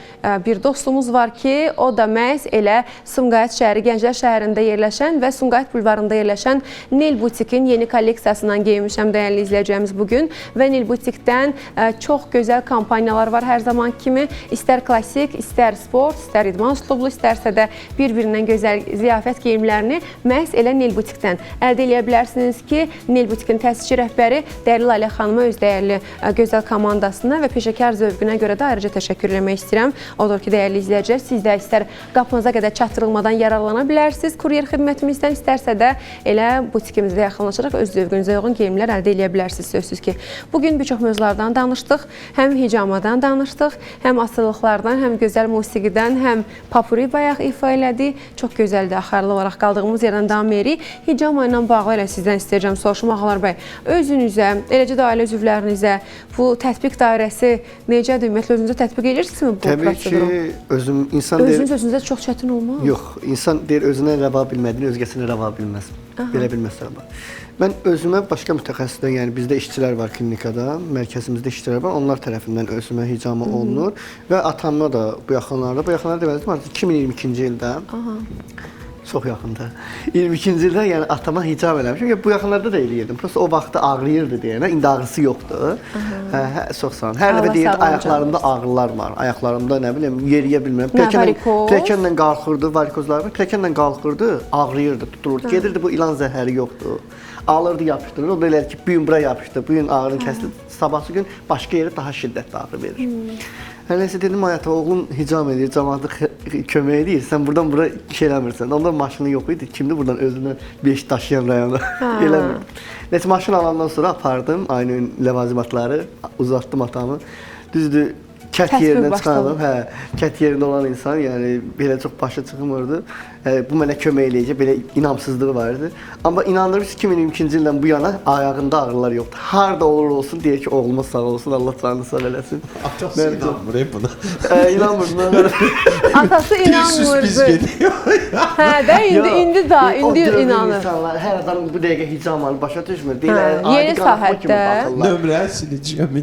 bir dostumuz var ki, o da məhz elə Sumqayıt şəhəri, Gənclər şəhərində yerləşən və Sumqayıt bulvarında yerləşən Nil Butikin yeni kolleksiyasından geyinmişəm dəyərli izləyəcəyimiz bugün. Və Nil Butikdən çox gözəl kampaniyalar var hər zaman kimi. İstər klasik, istər sport, istər idman üslublu, istərsə də bir-birindən gözəl ziyafət geyimlərini məhz elə Nil Butikdən əldə eləyə bilərsiniz ki, Nil Butikin təsisçi rəhbəri Dərli Lalə xanıma öz dəyərli gözəl komandasına və peşəkar zövqünə görə də ayrıca təşəkkür eləmək istəyirəm. Odur ki, dəyərli izləyicilər, siz də istər qapınıza qədər çatdırılmadan yararlana bilərsiniz kuryer xidmətimizdən, istərsə də elə butikimizdə yaxınlaşaraq öz zövqünüzə uyğun geyimlər əldə eləyə bilərsiniz sözsüz ki. Bugün bir çox mövzulardan danışdıq. Həm hicamadan danışdıq, həm asılılıqlardan, həm gözəl musiqidən, həm papuri bayaq ifa elədik. Çox gözəldir, axarlı olaraq qaldığımız yerdən davam edirik. Hicama ilə bağlı elə sizdən istəyəcəm soruşum Ağalar bəy. Özünüzə, eləcə də ailə üzvlərinizə bu tətbiq dairəsi necədir? Ümumiyyətlə özünüzə tətbiq edirsinizmi bu Təbii proseduru? ki, özüm insan deyir, Özünüz özünüzə çox çətin olmaz? yox, insan deyir özünə rəva bilmədiyini özgəsinə rəva bilməz. Belə bir məsələ var. Mən özümə başqa mütəxəssisdən, yəni bizdə işçilər var klinikada, mərkəzimizdə işçilər var, onlar tərəfindən özümə hicama olunur və atama da bu yaxınlarda, deməzdim, artıq 2022-ci ildə. Çox yaxında. 22-ci ildə yəni atama hicam eləmişəm. Yəni, bu yaxınlarda da eləyirdim. Prosta o vaxtda ağrıyırdı deyənə, indi ağrısı yoxdur. Hə, çox sağ olun. Hər dəfə deyirdi ayaqlarımda ağrılar var. Ayaqlarımda nə bilim yeriyə bilmirəm. Pilləkənlə qalxırdı, varikozlar var. Pilləkənlə qalxırdı, ağrıyırdı, tutulurdu. Gedirdi bu ilan zəhəri yoxdur. Alırdı, yapışdırırdı. O da elədi ki, bu gün bura yapışdı, bu gün ağrını kəsdi. Sabahsı gün başqa yerə daha şiddətli ağrı verir. Hər nəsə dedim, ay ata, oğlum hicam edir, camaatı kömək edir. Sən buradan bura şey eləmirsən. Onda maşını yox idi. Kimdir buradan özündən 5 daşıyan rayona? Eləmirdim. Nəsə maşın alandan sonra apardım aynı ləvazimatları, uzatdım atamı. Düzdür, Kət Təsbih yerindən başladı. çıxandım. Hə, kət yerində olan insan, yəni belə çox başa çıxmırdı. Hə, bu mənə kömək eləyəcək, belə inamsızlığı var idi. Amma inandırım ki, 2022-ci ildən bu yana ayağında ağrılar yoxdur. Harda olur olsun deyir ki, oğluma sağ olsun, Allah canını sağ eləsin. Atası Mən- inanmır buna. Hə, inanmırdım. Atası Sus biz inanmırdı. gediyor. Hə də indi Yox, indi da o indi dövrün inanır. İnsanlar, hər adam bu dəqiqə hicamanı başa düşmür. Hə, Deyirlər, adi yeni qanaxma kimi sahədə. baxırlar. Nömrə sileceğim.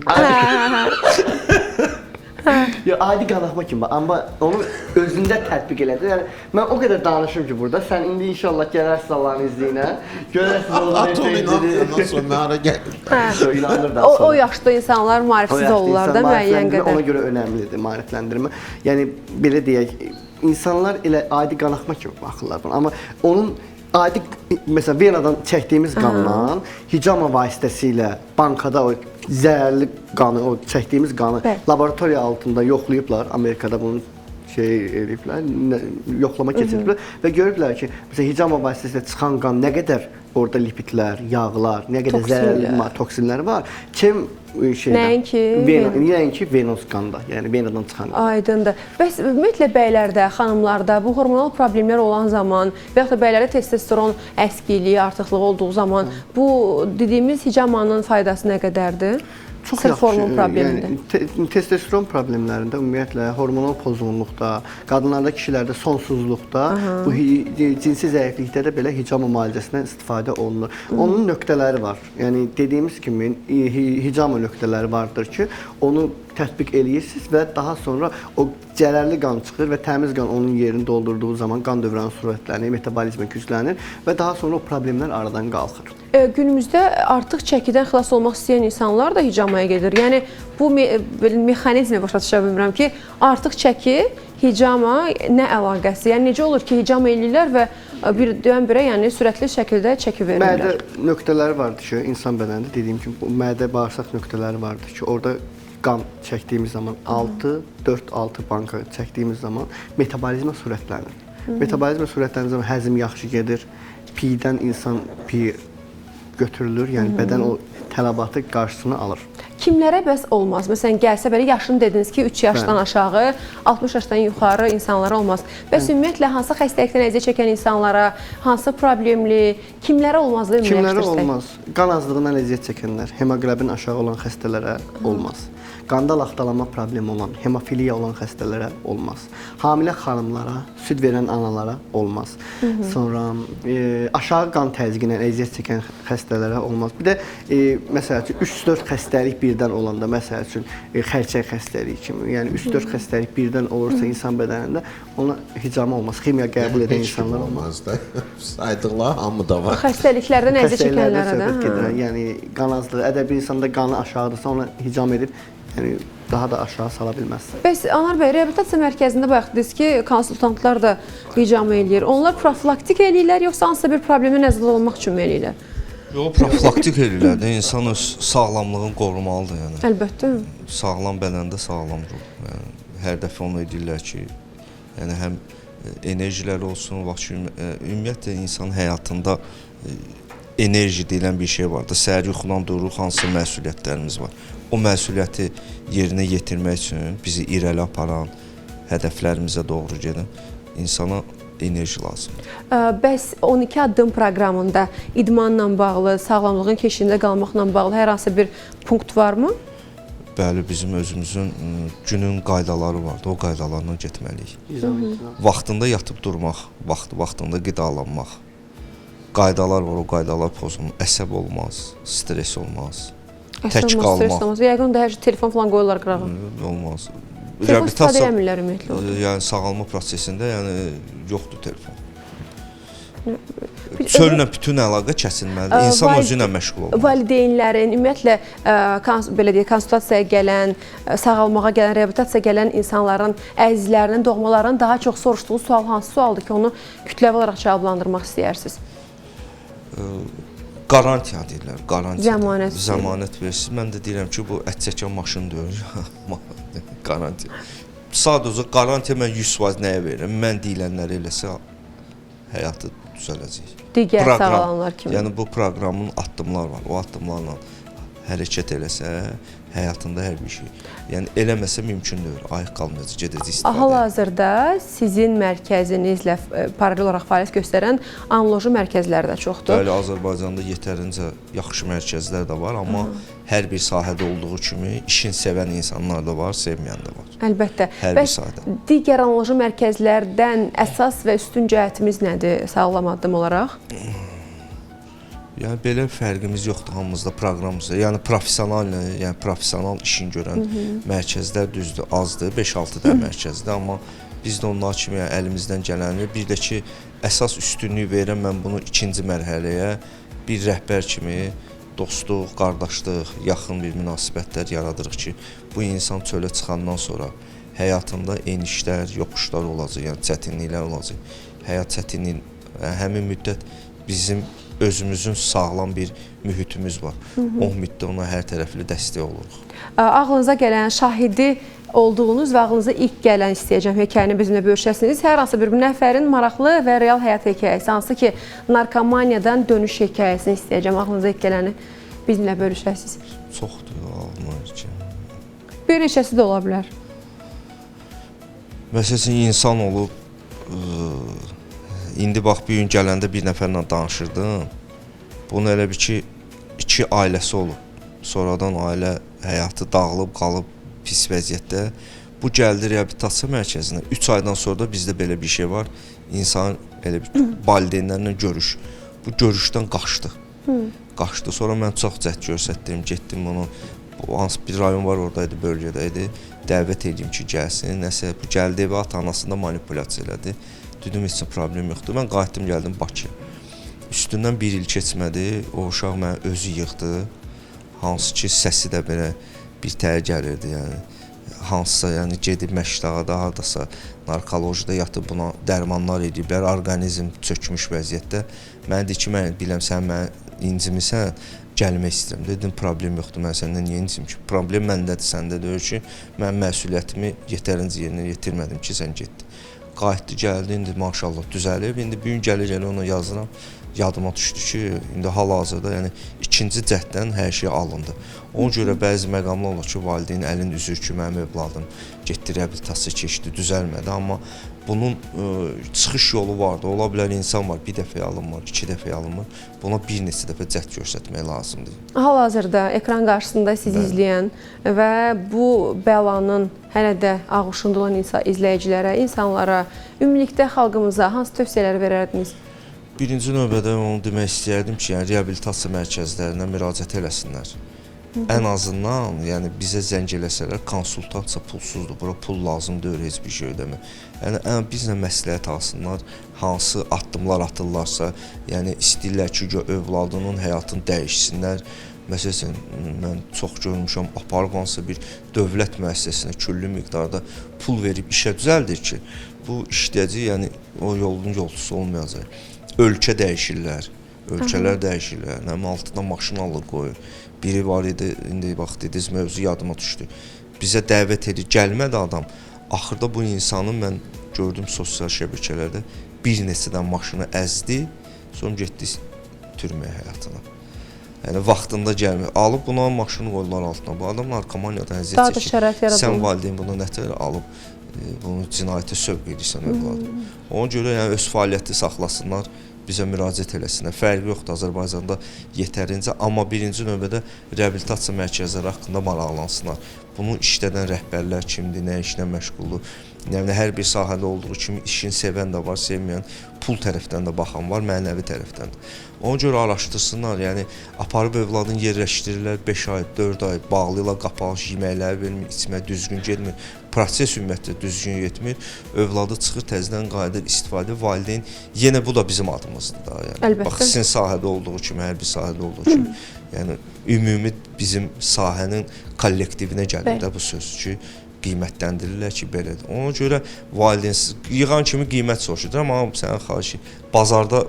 Ya adi qanaxma kimi, amma onu özündə tətbiq elədi. Yəni mən o qədər danışım ki burada, sən indi inşallah gələrsən Allahın izni ilə. Görərsiniz onun Atom effektini. inanmadan sonra hara gəlir? Yox, inanır da O, o sonra. yaşda insanlar O maarifsiz yaşda olurlar da insan müəyyən maarifləndirmə qədər. Ona görə önəmlidir maarifləndirmə. Yəni belə deyək, insanlar elə adi qanaxma kimi baxırlar buna. Amma onun adi məsələn venadan çəkdiyimiz qandan hicama vasitəsilə bankada o zərərli qanı, o çəkdiyimiz qanı Bəli. laboratoriya altında yoxlayıblar. Amerikada bunu şey eləyiblər, yoxlama keçiriblər və görüblər ki, məsələn hicama vasitəsilə çıxan qan nə qədər orada lipidlər, yağlar, nə qədər Toksinlər. zərərli toksinlər var. Kim şeydə Nəinki vena, nəinki venoz qanda, yəni venadan çıxan qan. Aydındır. Bəs ümumiyyətlə bəylərdə, xanımlarda bu hormonal problemlər olan zaman və yaxud da bəylərdə testosteron əskikliyi, artıqlığı olduğu zaman bu dediyimiz hicamanın faydası nə qədərdir? Çox Sırf yaxşı, hormon problemində. Yəni testosteron problemlərində ümumiyyətlə hormonal pozğunluqda, qadınlarda, kişilərdə sonsuzluqda, bu cinsi zəiflikdə də belə hicama müalicəsindən istifadə olunur. Onun nöqtələri var. Yəni dediyimiz kimi hicama nöqtələri vardır ki, onu tətbiq eləyirsiniz və daha sonra o zərərli qan çıxır və təmiz qan onun yerini doldurduğu zaman qan dövranı sürətlənir, metabolizma güclənir və daha sonra o problemlər aradan qalxır. Günümüzdə artıq çəkidən xilas olmaq istəyən insanlar da hicamaya gedir. Yəni bu belə mexanizmi başa düşə bilmirəm ki, artıq çəki, hicama nə əlaqəsi? Yəni necə olur ki, hicama eləyirlər və birdən-birə yəni sürətli şəkildə çəki verirlər? Mədə nöqtələri vardır ki, insan bədənində dediyim kimi bu mədə bağırsaq nöqtələri vardır ki, orada qan çəkdiyimiz zaman 6, 4, 6 banka çəkdiyimiz zaman metabolizma sürətlənir. Metabolizma sürətləndiyi zaman həzm yaxşı gedir. Piydən insan piyi götürülür, yəni bədən o tələbatı qarşısını alır. Kimlərə bəs olmaz? Məsələn, gəlsə belə yaşını dediniz ki, 3 yaşdan Bəli. aşağı, 60 yaşdan yuxarı insanlara olmaz. Bəs ümumiyyətlə hansı xəstəlikdən əziyyət çəkən insanlara, hansı problemli, kimlərə olmaz da Kimlərə ümumiləşdirsək? olmaz? Qan azlığından əziyyət çəkənlər, hemoqlobin aşağı olan xəstələrə olmaz. Qanda laxtalanma problemi olan, hemofiliya olan xəstələrə olmaz. Hamilə xanımlara, süd verən analara olmaz. Sonra aşağı qan təzyiqindən əziyyət çəkən xəstələrə olmaz. Bir də məsəl üçün 3-4 xəstəlik birdən olanda, məsəl üçün xərçəng xəstəliyi kimi, yəni 3-4 xəstəlik birdən olursa insan bədənində ona hicama olmaz. Ximiya qəbul edən Heç kim insanlar olmaz. olmaz da. Saydıqlar hamı da var. Xəstəliklərdən əziyyət Xəstəliklərdən çəkənlərə də. söhbət gedir. Yəni qan azlığı, əgər bir insanda qanı aşağıdırsa, ona hicam edib, yəni daha da aşağı sala bilməzsən. Bəs Anar bəy, reabilitasiya mərkəzində bayaq dediniz ki, konsultantlar da hicama eləyir. Onlar profilaktik eləyirlər yoxsa hansısa bir problemə nəzərdə olmaq üçün mü eləyirlər? Yox, profilaktik eləyirlər də. İnsan öz sağlamlığını qorumalıdır yəni. Əlbəttə. Sağlam bədəndə sağlam ruh. Yəni hər dəfə onu edirlər ki, yəni həm enerjiləri olsun, vaxt ümumiyyətlə insan həyatında enerji deyilən bir şey var da. Səhər yuxudan dururuq, hansı məsuliyyətlərimiz var. O məsuliyyəti yerinə yetirmək üçün bizi irəli aparan, hədəflərimizə doğru gedən insana enerji lazımdır. Bəs 12 addım proqramında idmanla bağlı, sağlamlığın keşiyində qalmaqla bağlı hər hansı bir punkt varmı? Bəli, bizim özümüzün günün qaydaları vardır. O qaydalarla getməliyik. Nizam intizam. Vaxtında yatıb durmaq, vaxtında qidalanmaq. Qaydalar var, o qaydalar pozulmur. Əsəb olmaz, stres olmaz. Əsəb Tək olmaz, stres qalmaq. olmaz. Yəqin də hər şey telefon falan qoyurlar qırağa. Olmaz. Telefon istifadə eləmirlər ümumiyyətlə orada. Yəni sağalma prosesində yəni yoxdur telefon. Bir- Çöllə bütün əlaqə kəsilməlidir. İnsan özü ilə məşğul olmalıdır. Valideynlərin, ümumiyyətlə belə deyək, konsultasiyaya gələn, sağalmağa gələn, reabilitasiyaya gələn insanların əzizlərinin, doğmalarının daha çox soruşduğu sual hansı sualdır ki, onu kütləvi olaraq cavablandırmaq istəyirsiniz? Qarantiya deyirlər, qarantiya. Zəmanət. Zəmanət versiniz. Mən də deyirəm ki, bu ət çəkən maşın deyil. Qarantiya. Sadəcə qarantiya mən 100% nəyə verirəm? Mən deyilənləri eləsə həyatı düzələcək. Digər sağalanlar kimi. Yəni bu proqramın addımlar var. O addımlarla Hərəkət eləsə, həyatında hər bir şey. Yəni eləməsə mümkün deyil, ayıq qalmayacaq, gedəcək istifadəyə. Hal-hazırda sizin mərkəzinizlə paralel olaraq fəaliyyət göstərən analoji mərkəzlər də çoxdur. Bəli, Azərbaycanda yetərincə yaxşı mərkəzlər də var, amma hər bir sahədə olduğu kimi işin sevən insanlar da var, sevməyən də var. Əlbəttə. Hər bir Bəs sahədə. digər analoji mərkəzlərdən əsas və üstün cəhətimiz nədir sağlam addım olaraq? Yəni belə fərqimiz yoxdur hamımızda proqramımızda. Yəni professional, yəni professional işin görən mərkəzlər düzdür, azdır, 5-6 dənə mərkəzdir, amma biz də onlar kimi yəni, əlimizdən gələni, bir də ki, əsas üstünlük verirəm mən bunu ikinci mərhələyə, bir rəhbər kimi dostluq, qardaşlıq, yaxın bir münasibətlər yaradırıq ki, bu insan çölə çıxandan sonra həyatında enişlər, yoxuşlar olacaq, yəni çətinliklər olacaq. Həyat çətinlik, həmin müddət bizim özümüzün sağlam bir mühitimiz var. O mühitdə ona hər tərəfli dəstək oluruq. Ağlınıza gələn, şahidi olduğunuz və ağlınıza ilk gələn istəyəcəm hekayəni bizimlə bölüşəsiniz. Hər hansı bir nəfərin maraqlı və real həyat hekayəsi, hansı ki, narkomaniyadan dönüş hekayəsini istəyəcəm. Ağlınıza ilk gələni bizimlə bölüşəsiniz. Çoxdur ağlıma ki. Bir neçəsi də ola bilər. Məsəl üçün insan olub, indi bax bu gün gələndə bir nəfərlə danışırdım. Bunun elə bir ki, iki ailəsi olub. Sonradan ailə həyatı dağılıb, qalıb pis vəziyyətdə. Bu gəldi reabilitasiya mərkəzinə. 3 aydan sonra da bizdə belə bir şey var. İnsanın elə bir valideynlərlə görüş. Bu görüşdən qaçdı. Qaçdı. Sonra mən çox cəhd göstərdim, getdim onu. Hansı bir rayon var oradaydı, bölgədə idi. Dəvət edeyim ki, gəlsin. Nəsə bu gəldi evə, ata-anasını da manipulyasiya elədi. Dedim, heç nə problem yoxdur. Mən qayıtdım, gəldim Bakıya. Üstündən bir il keçmədi, o uşaq məni özü yığdı. Hansı ki, səsi də belə bir təhər gəlirdi, yəni. Hansısa, yəni gedib Məşdağada, hardasa narkolojidə yatıb buna dərmanlar eləyiblər, orqanizm çökmüş vəziyyətdə. Mənə deyir ki, mən biləm, sən məni incimisən, gəlmək istəyirəm. Dedim, problem yoxdur, mən səndən niyə inciyim ki? Problem məndədir, səndə deyil ki, mən məsuliyyətimi yetərincə yerinə yetirmədim ki, sən getdin. Qayıtdı, gəldi, indi maşallah düzəlib. İndi bu gün gəlir-gəlir ona yazıram. Yadıma düşdü ki, indi hal-hazırda yəni ikinci cəhddən hər şey alındı. Ona görə bəzi məqamlar olur ki, valideyn əlini üzür ki, mənim övladım getdi reabilitasiya keçdi, düzəlmədi. Amma bunun çıxış yolu vardı. Ola bilər insan var, bir dəfə alınmır, iki dəfə alınmır. Buna bir neçə dəfə cəhd göstərmək lazımdır. Hal-hazırda ekran qarşısında sizi izləyən və bu bəlanın hələ də ağuşunda olan izləyicilərə, insanlara, ümumilikdə xalqımıza hansı tövsiyələr verərdiniz? Birinci növbədə onu demək istəyərdim ki, yəni reabilitasiya mərkəzlərinə müraciət eləsinlər. Ən azından, yəni bizə zəng eləsələr, konsultasiya pulsuzdur. Bura pul lazım deyil, heç bir şey ödəmə. Yəni bizlə məsləhət alsınlar, hansı addımlar atırlarsa, yəni istəyirlər ki, övladının həyatını dəyişsinlər. Məsəl üçün, mən çox görmüşəm, aparıb hansısa bir dövlət müəssisəsinə küllü miqdarda pul verib işə düzəldir ki, bu işləyəcək, yəni o yolun yolçusu olmayacaq. Ölkə dəyişirlər, ölkələr dəyişirlər, nə altına maşın alır, qoyur. Biri var idi, indi bax dediniz, mövzu yadıma düşdü. Bizə dəvət edir, gəlmədi adam. Axırda bu insanı mən gördüm sosial şəbəkələrdə bir neçədən maşını əzdi, sonra getdi türməyə həyatına. Yəni vaxtında gəlmir. Alıb buna maşını qoydular altına. Bu adam narkomaniyadan əziyyət çəkir. Sən valideyn buna nətər alıb bunu cinayətə sövq edirsən övladı. Ona görə yəni öz fəaliyyəti saxlasınlar, bizə müraciət eləsinlər. Fərqi yoxdur Azərbaycanda yetərincə, amma birinci növbədə reabilitasiya mərkəzləri haqqında maraqlansınlar. Bunu işlədən rəhbərlər kimdir, nə işlə məşğuldur. Yəni hər bir sahədə olduğu kimi işin sevən də var, sevməyən, pul tərəfdən də baxan var, mənəvi tərəfdən də. Ona görə araşdırsınlar, yəni aparıb övladını yerləşdirirlər 5 ay, 4 ay, bağlayırlar qapağı, yeməkləri vermir, içmək düzgün getmir, proses ümumiyyətlə düzgün getmir, övladı çıxır, təzədən qayıdır istifadə, valideyn, yenə bu da bizim adımızdır da. Yəni. Əlbəttə. Bax, sizin sahədə olduğu kimi, hər bir sahədə olduğu kimi, yəni ümumi bizim sahənin kollektivinə gəlir də bu söz ki, qiymətləndirirlər ki, belədir. Ona görə valideyn yığan kimi qiymət soruşur. Amma sənin xahiş bazarda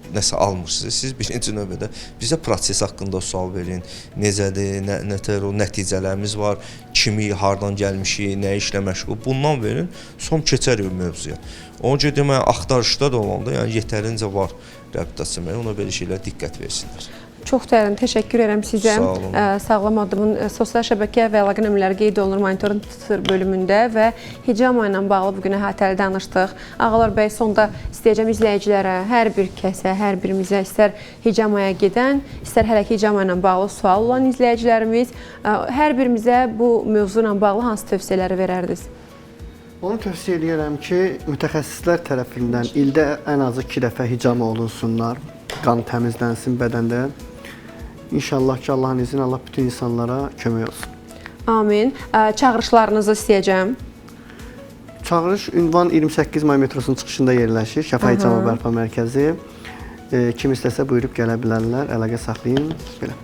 nəsə almırsınız. Siz birinci növbədə bizə proses haqqında sual verin. Necədir, nə tər o nəticələrimiz var, kimi, hardan gəlmişik, nə işlə məşğul. Bundan verin, son keçərik mövzuya. Ona görə demək, axtarışda da olanda, yəni yetərincə var reabilitasiya mərkəzi, ona belə şeylərə diqqət versinlər. Çox dərin təşəkkür edirəm sizə. Sağ olun. Sağlam Addımın sosial şəbəkə və əlaqə nömrələri qeyd olunur monitorun Twitter bölümündə və hicama ilə bağlı bu gün əhatəli danışdıq. Ağalar bəy, sonda istəyəcəm izləyicilərə, hər bir kəsə, hər birimizə, istər hicamaya gedən, istər hələ ki hicama ilə bağlı sual olan izləyicilərimiz, hər birimizə bu mövzu ilə bağlı hansı tövsiyələri verərdiniz? Onu tövsiyə edirəm ki, mütəxəssislər tərəfindən ildə ən azı 2 dəfə hicama olunsunlar, qan təmizlənsin bədəndə. İnşallah ki, Allahın izni ilə Allah bütün insanlara kömək olsun. Amin. Çağırışlarınızı istəyəcəm. Çağırış ünvan 28 may metrosunun çıxışında yerləşir. Şəfa Hicama Bərpa Mərkəzi. Kim istəsə buyurub gələ bilərlər, əlaqə saxlayın. Belə.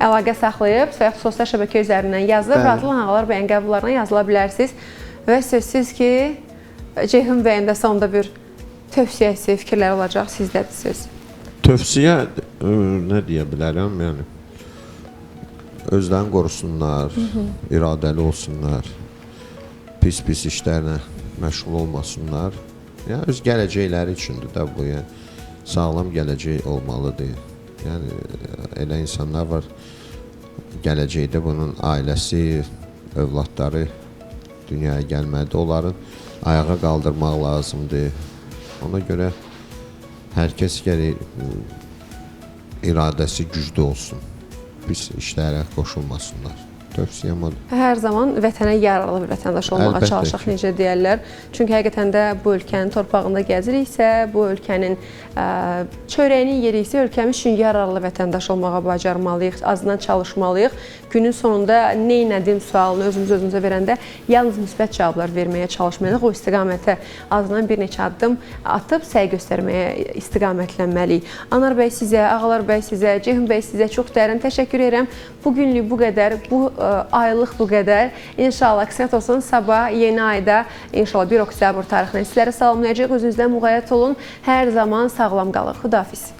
Əlaqə saxlayıb və yaxud sosial şəbəkə üzərindən yazıb, Radılan Ağalar bəyin qəbullarına yazıla bilərsiniz. Və sözsüz ki, Ceyhun bəyin də sonda bir tövsiyəsi, fikirləri olacaq, sizdədir söz. Tövsiyə nə deyə bilərəm? Yəni özlərini qorusunlar, iradəli olsunlar, pis-pis işlərlə məşğul olmasınlar. Yəni öz gələcəkləri üçündür də bu, yəni sağlam gələcək olmalıdır. Yəni elə insanlar var, gələcəkdə bunun ailəsi, övladları dünyaya gəlməlidir. Onların ayağa qaldırmaq lazımdır. Ona görə hər kəs gərək iradəsi güclü olsun. Pis işlərə qoşulmasınlar. Tövsiyəm odur. Hər zaman vətənə yararlı bir vətəndaş olmağa Əlbəttə çalışaq, ki. necə deyərlər. Çünki həqiqətən də bu ölkənin torpağında gəziriksə, bu ölkənin çörəyini yeyiriksə, ölkəmiz üçün yararlı vətəndaş olmağa bacarmalıyıq, azından çalışmalıyıq. Günün sonunda nə elədim sualını özümüz özümüzə verəndə yalnız müsbət cavablar verməyə çalışmalıyıq. O istiqamətə azından bir neçə addım atıb səy göstərməyə istiqamətlənməliyik. Anar bəy sizə, Ağalar bəy sizə, Ceyhun bəy sizə çox dərin təşəkkür edirəm. Bugünlük bu qədər, bu aylıq bu qədər. İnşallah qismət olsun sabah yeni ayda inşallah 1 oktyabr tarixində sizləri salamlayacağıq. Özünüzdən müğayət olun. Hər zaman sağlam qalın. Xudahafiz.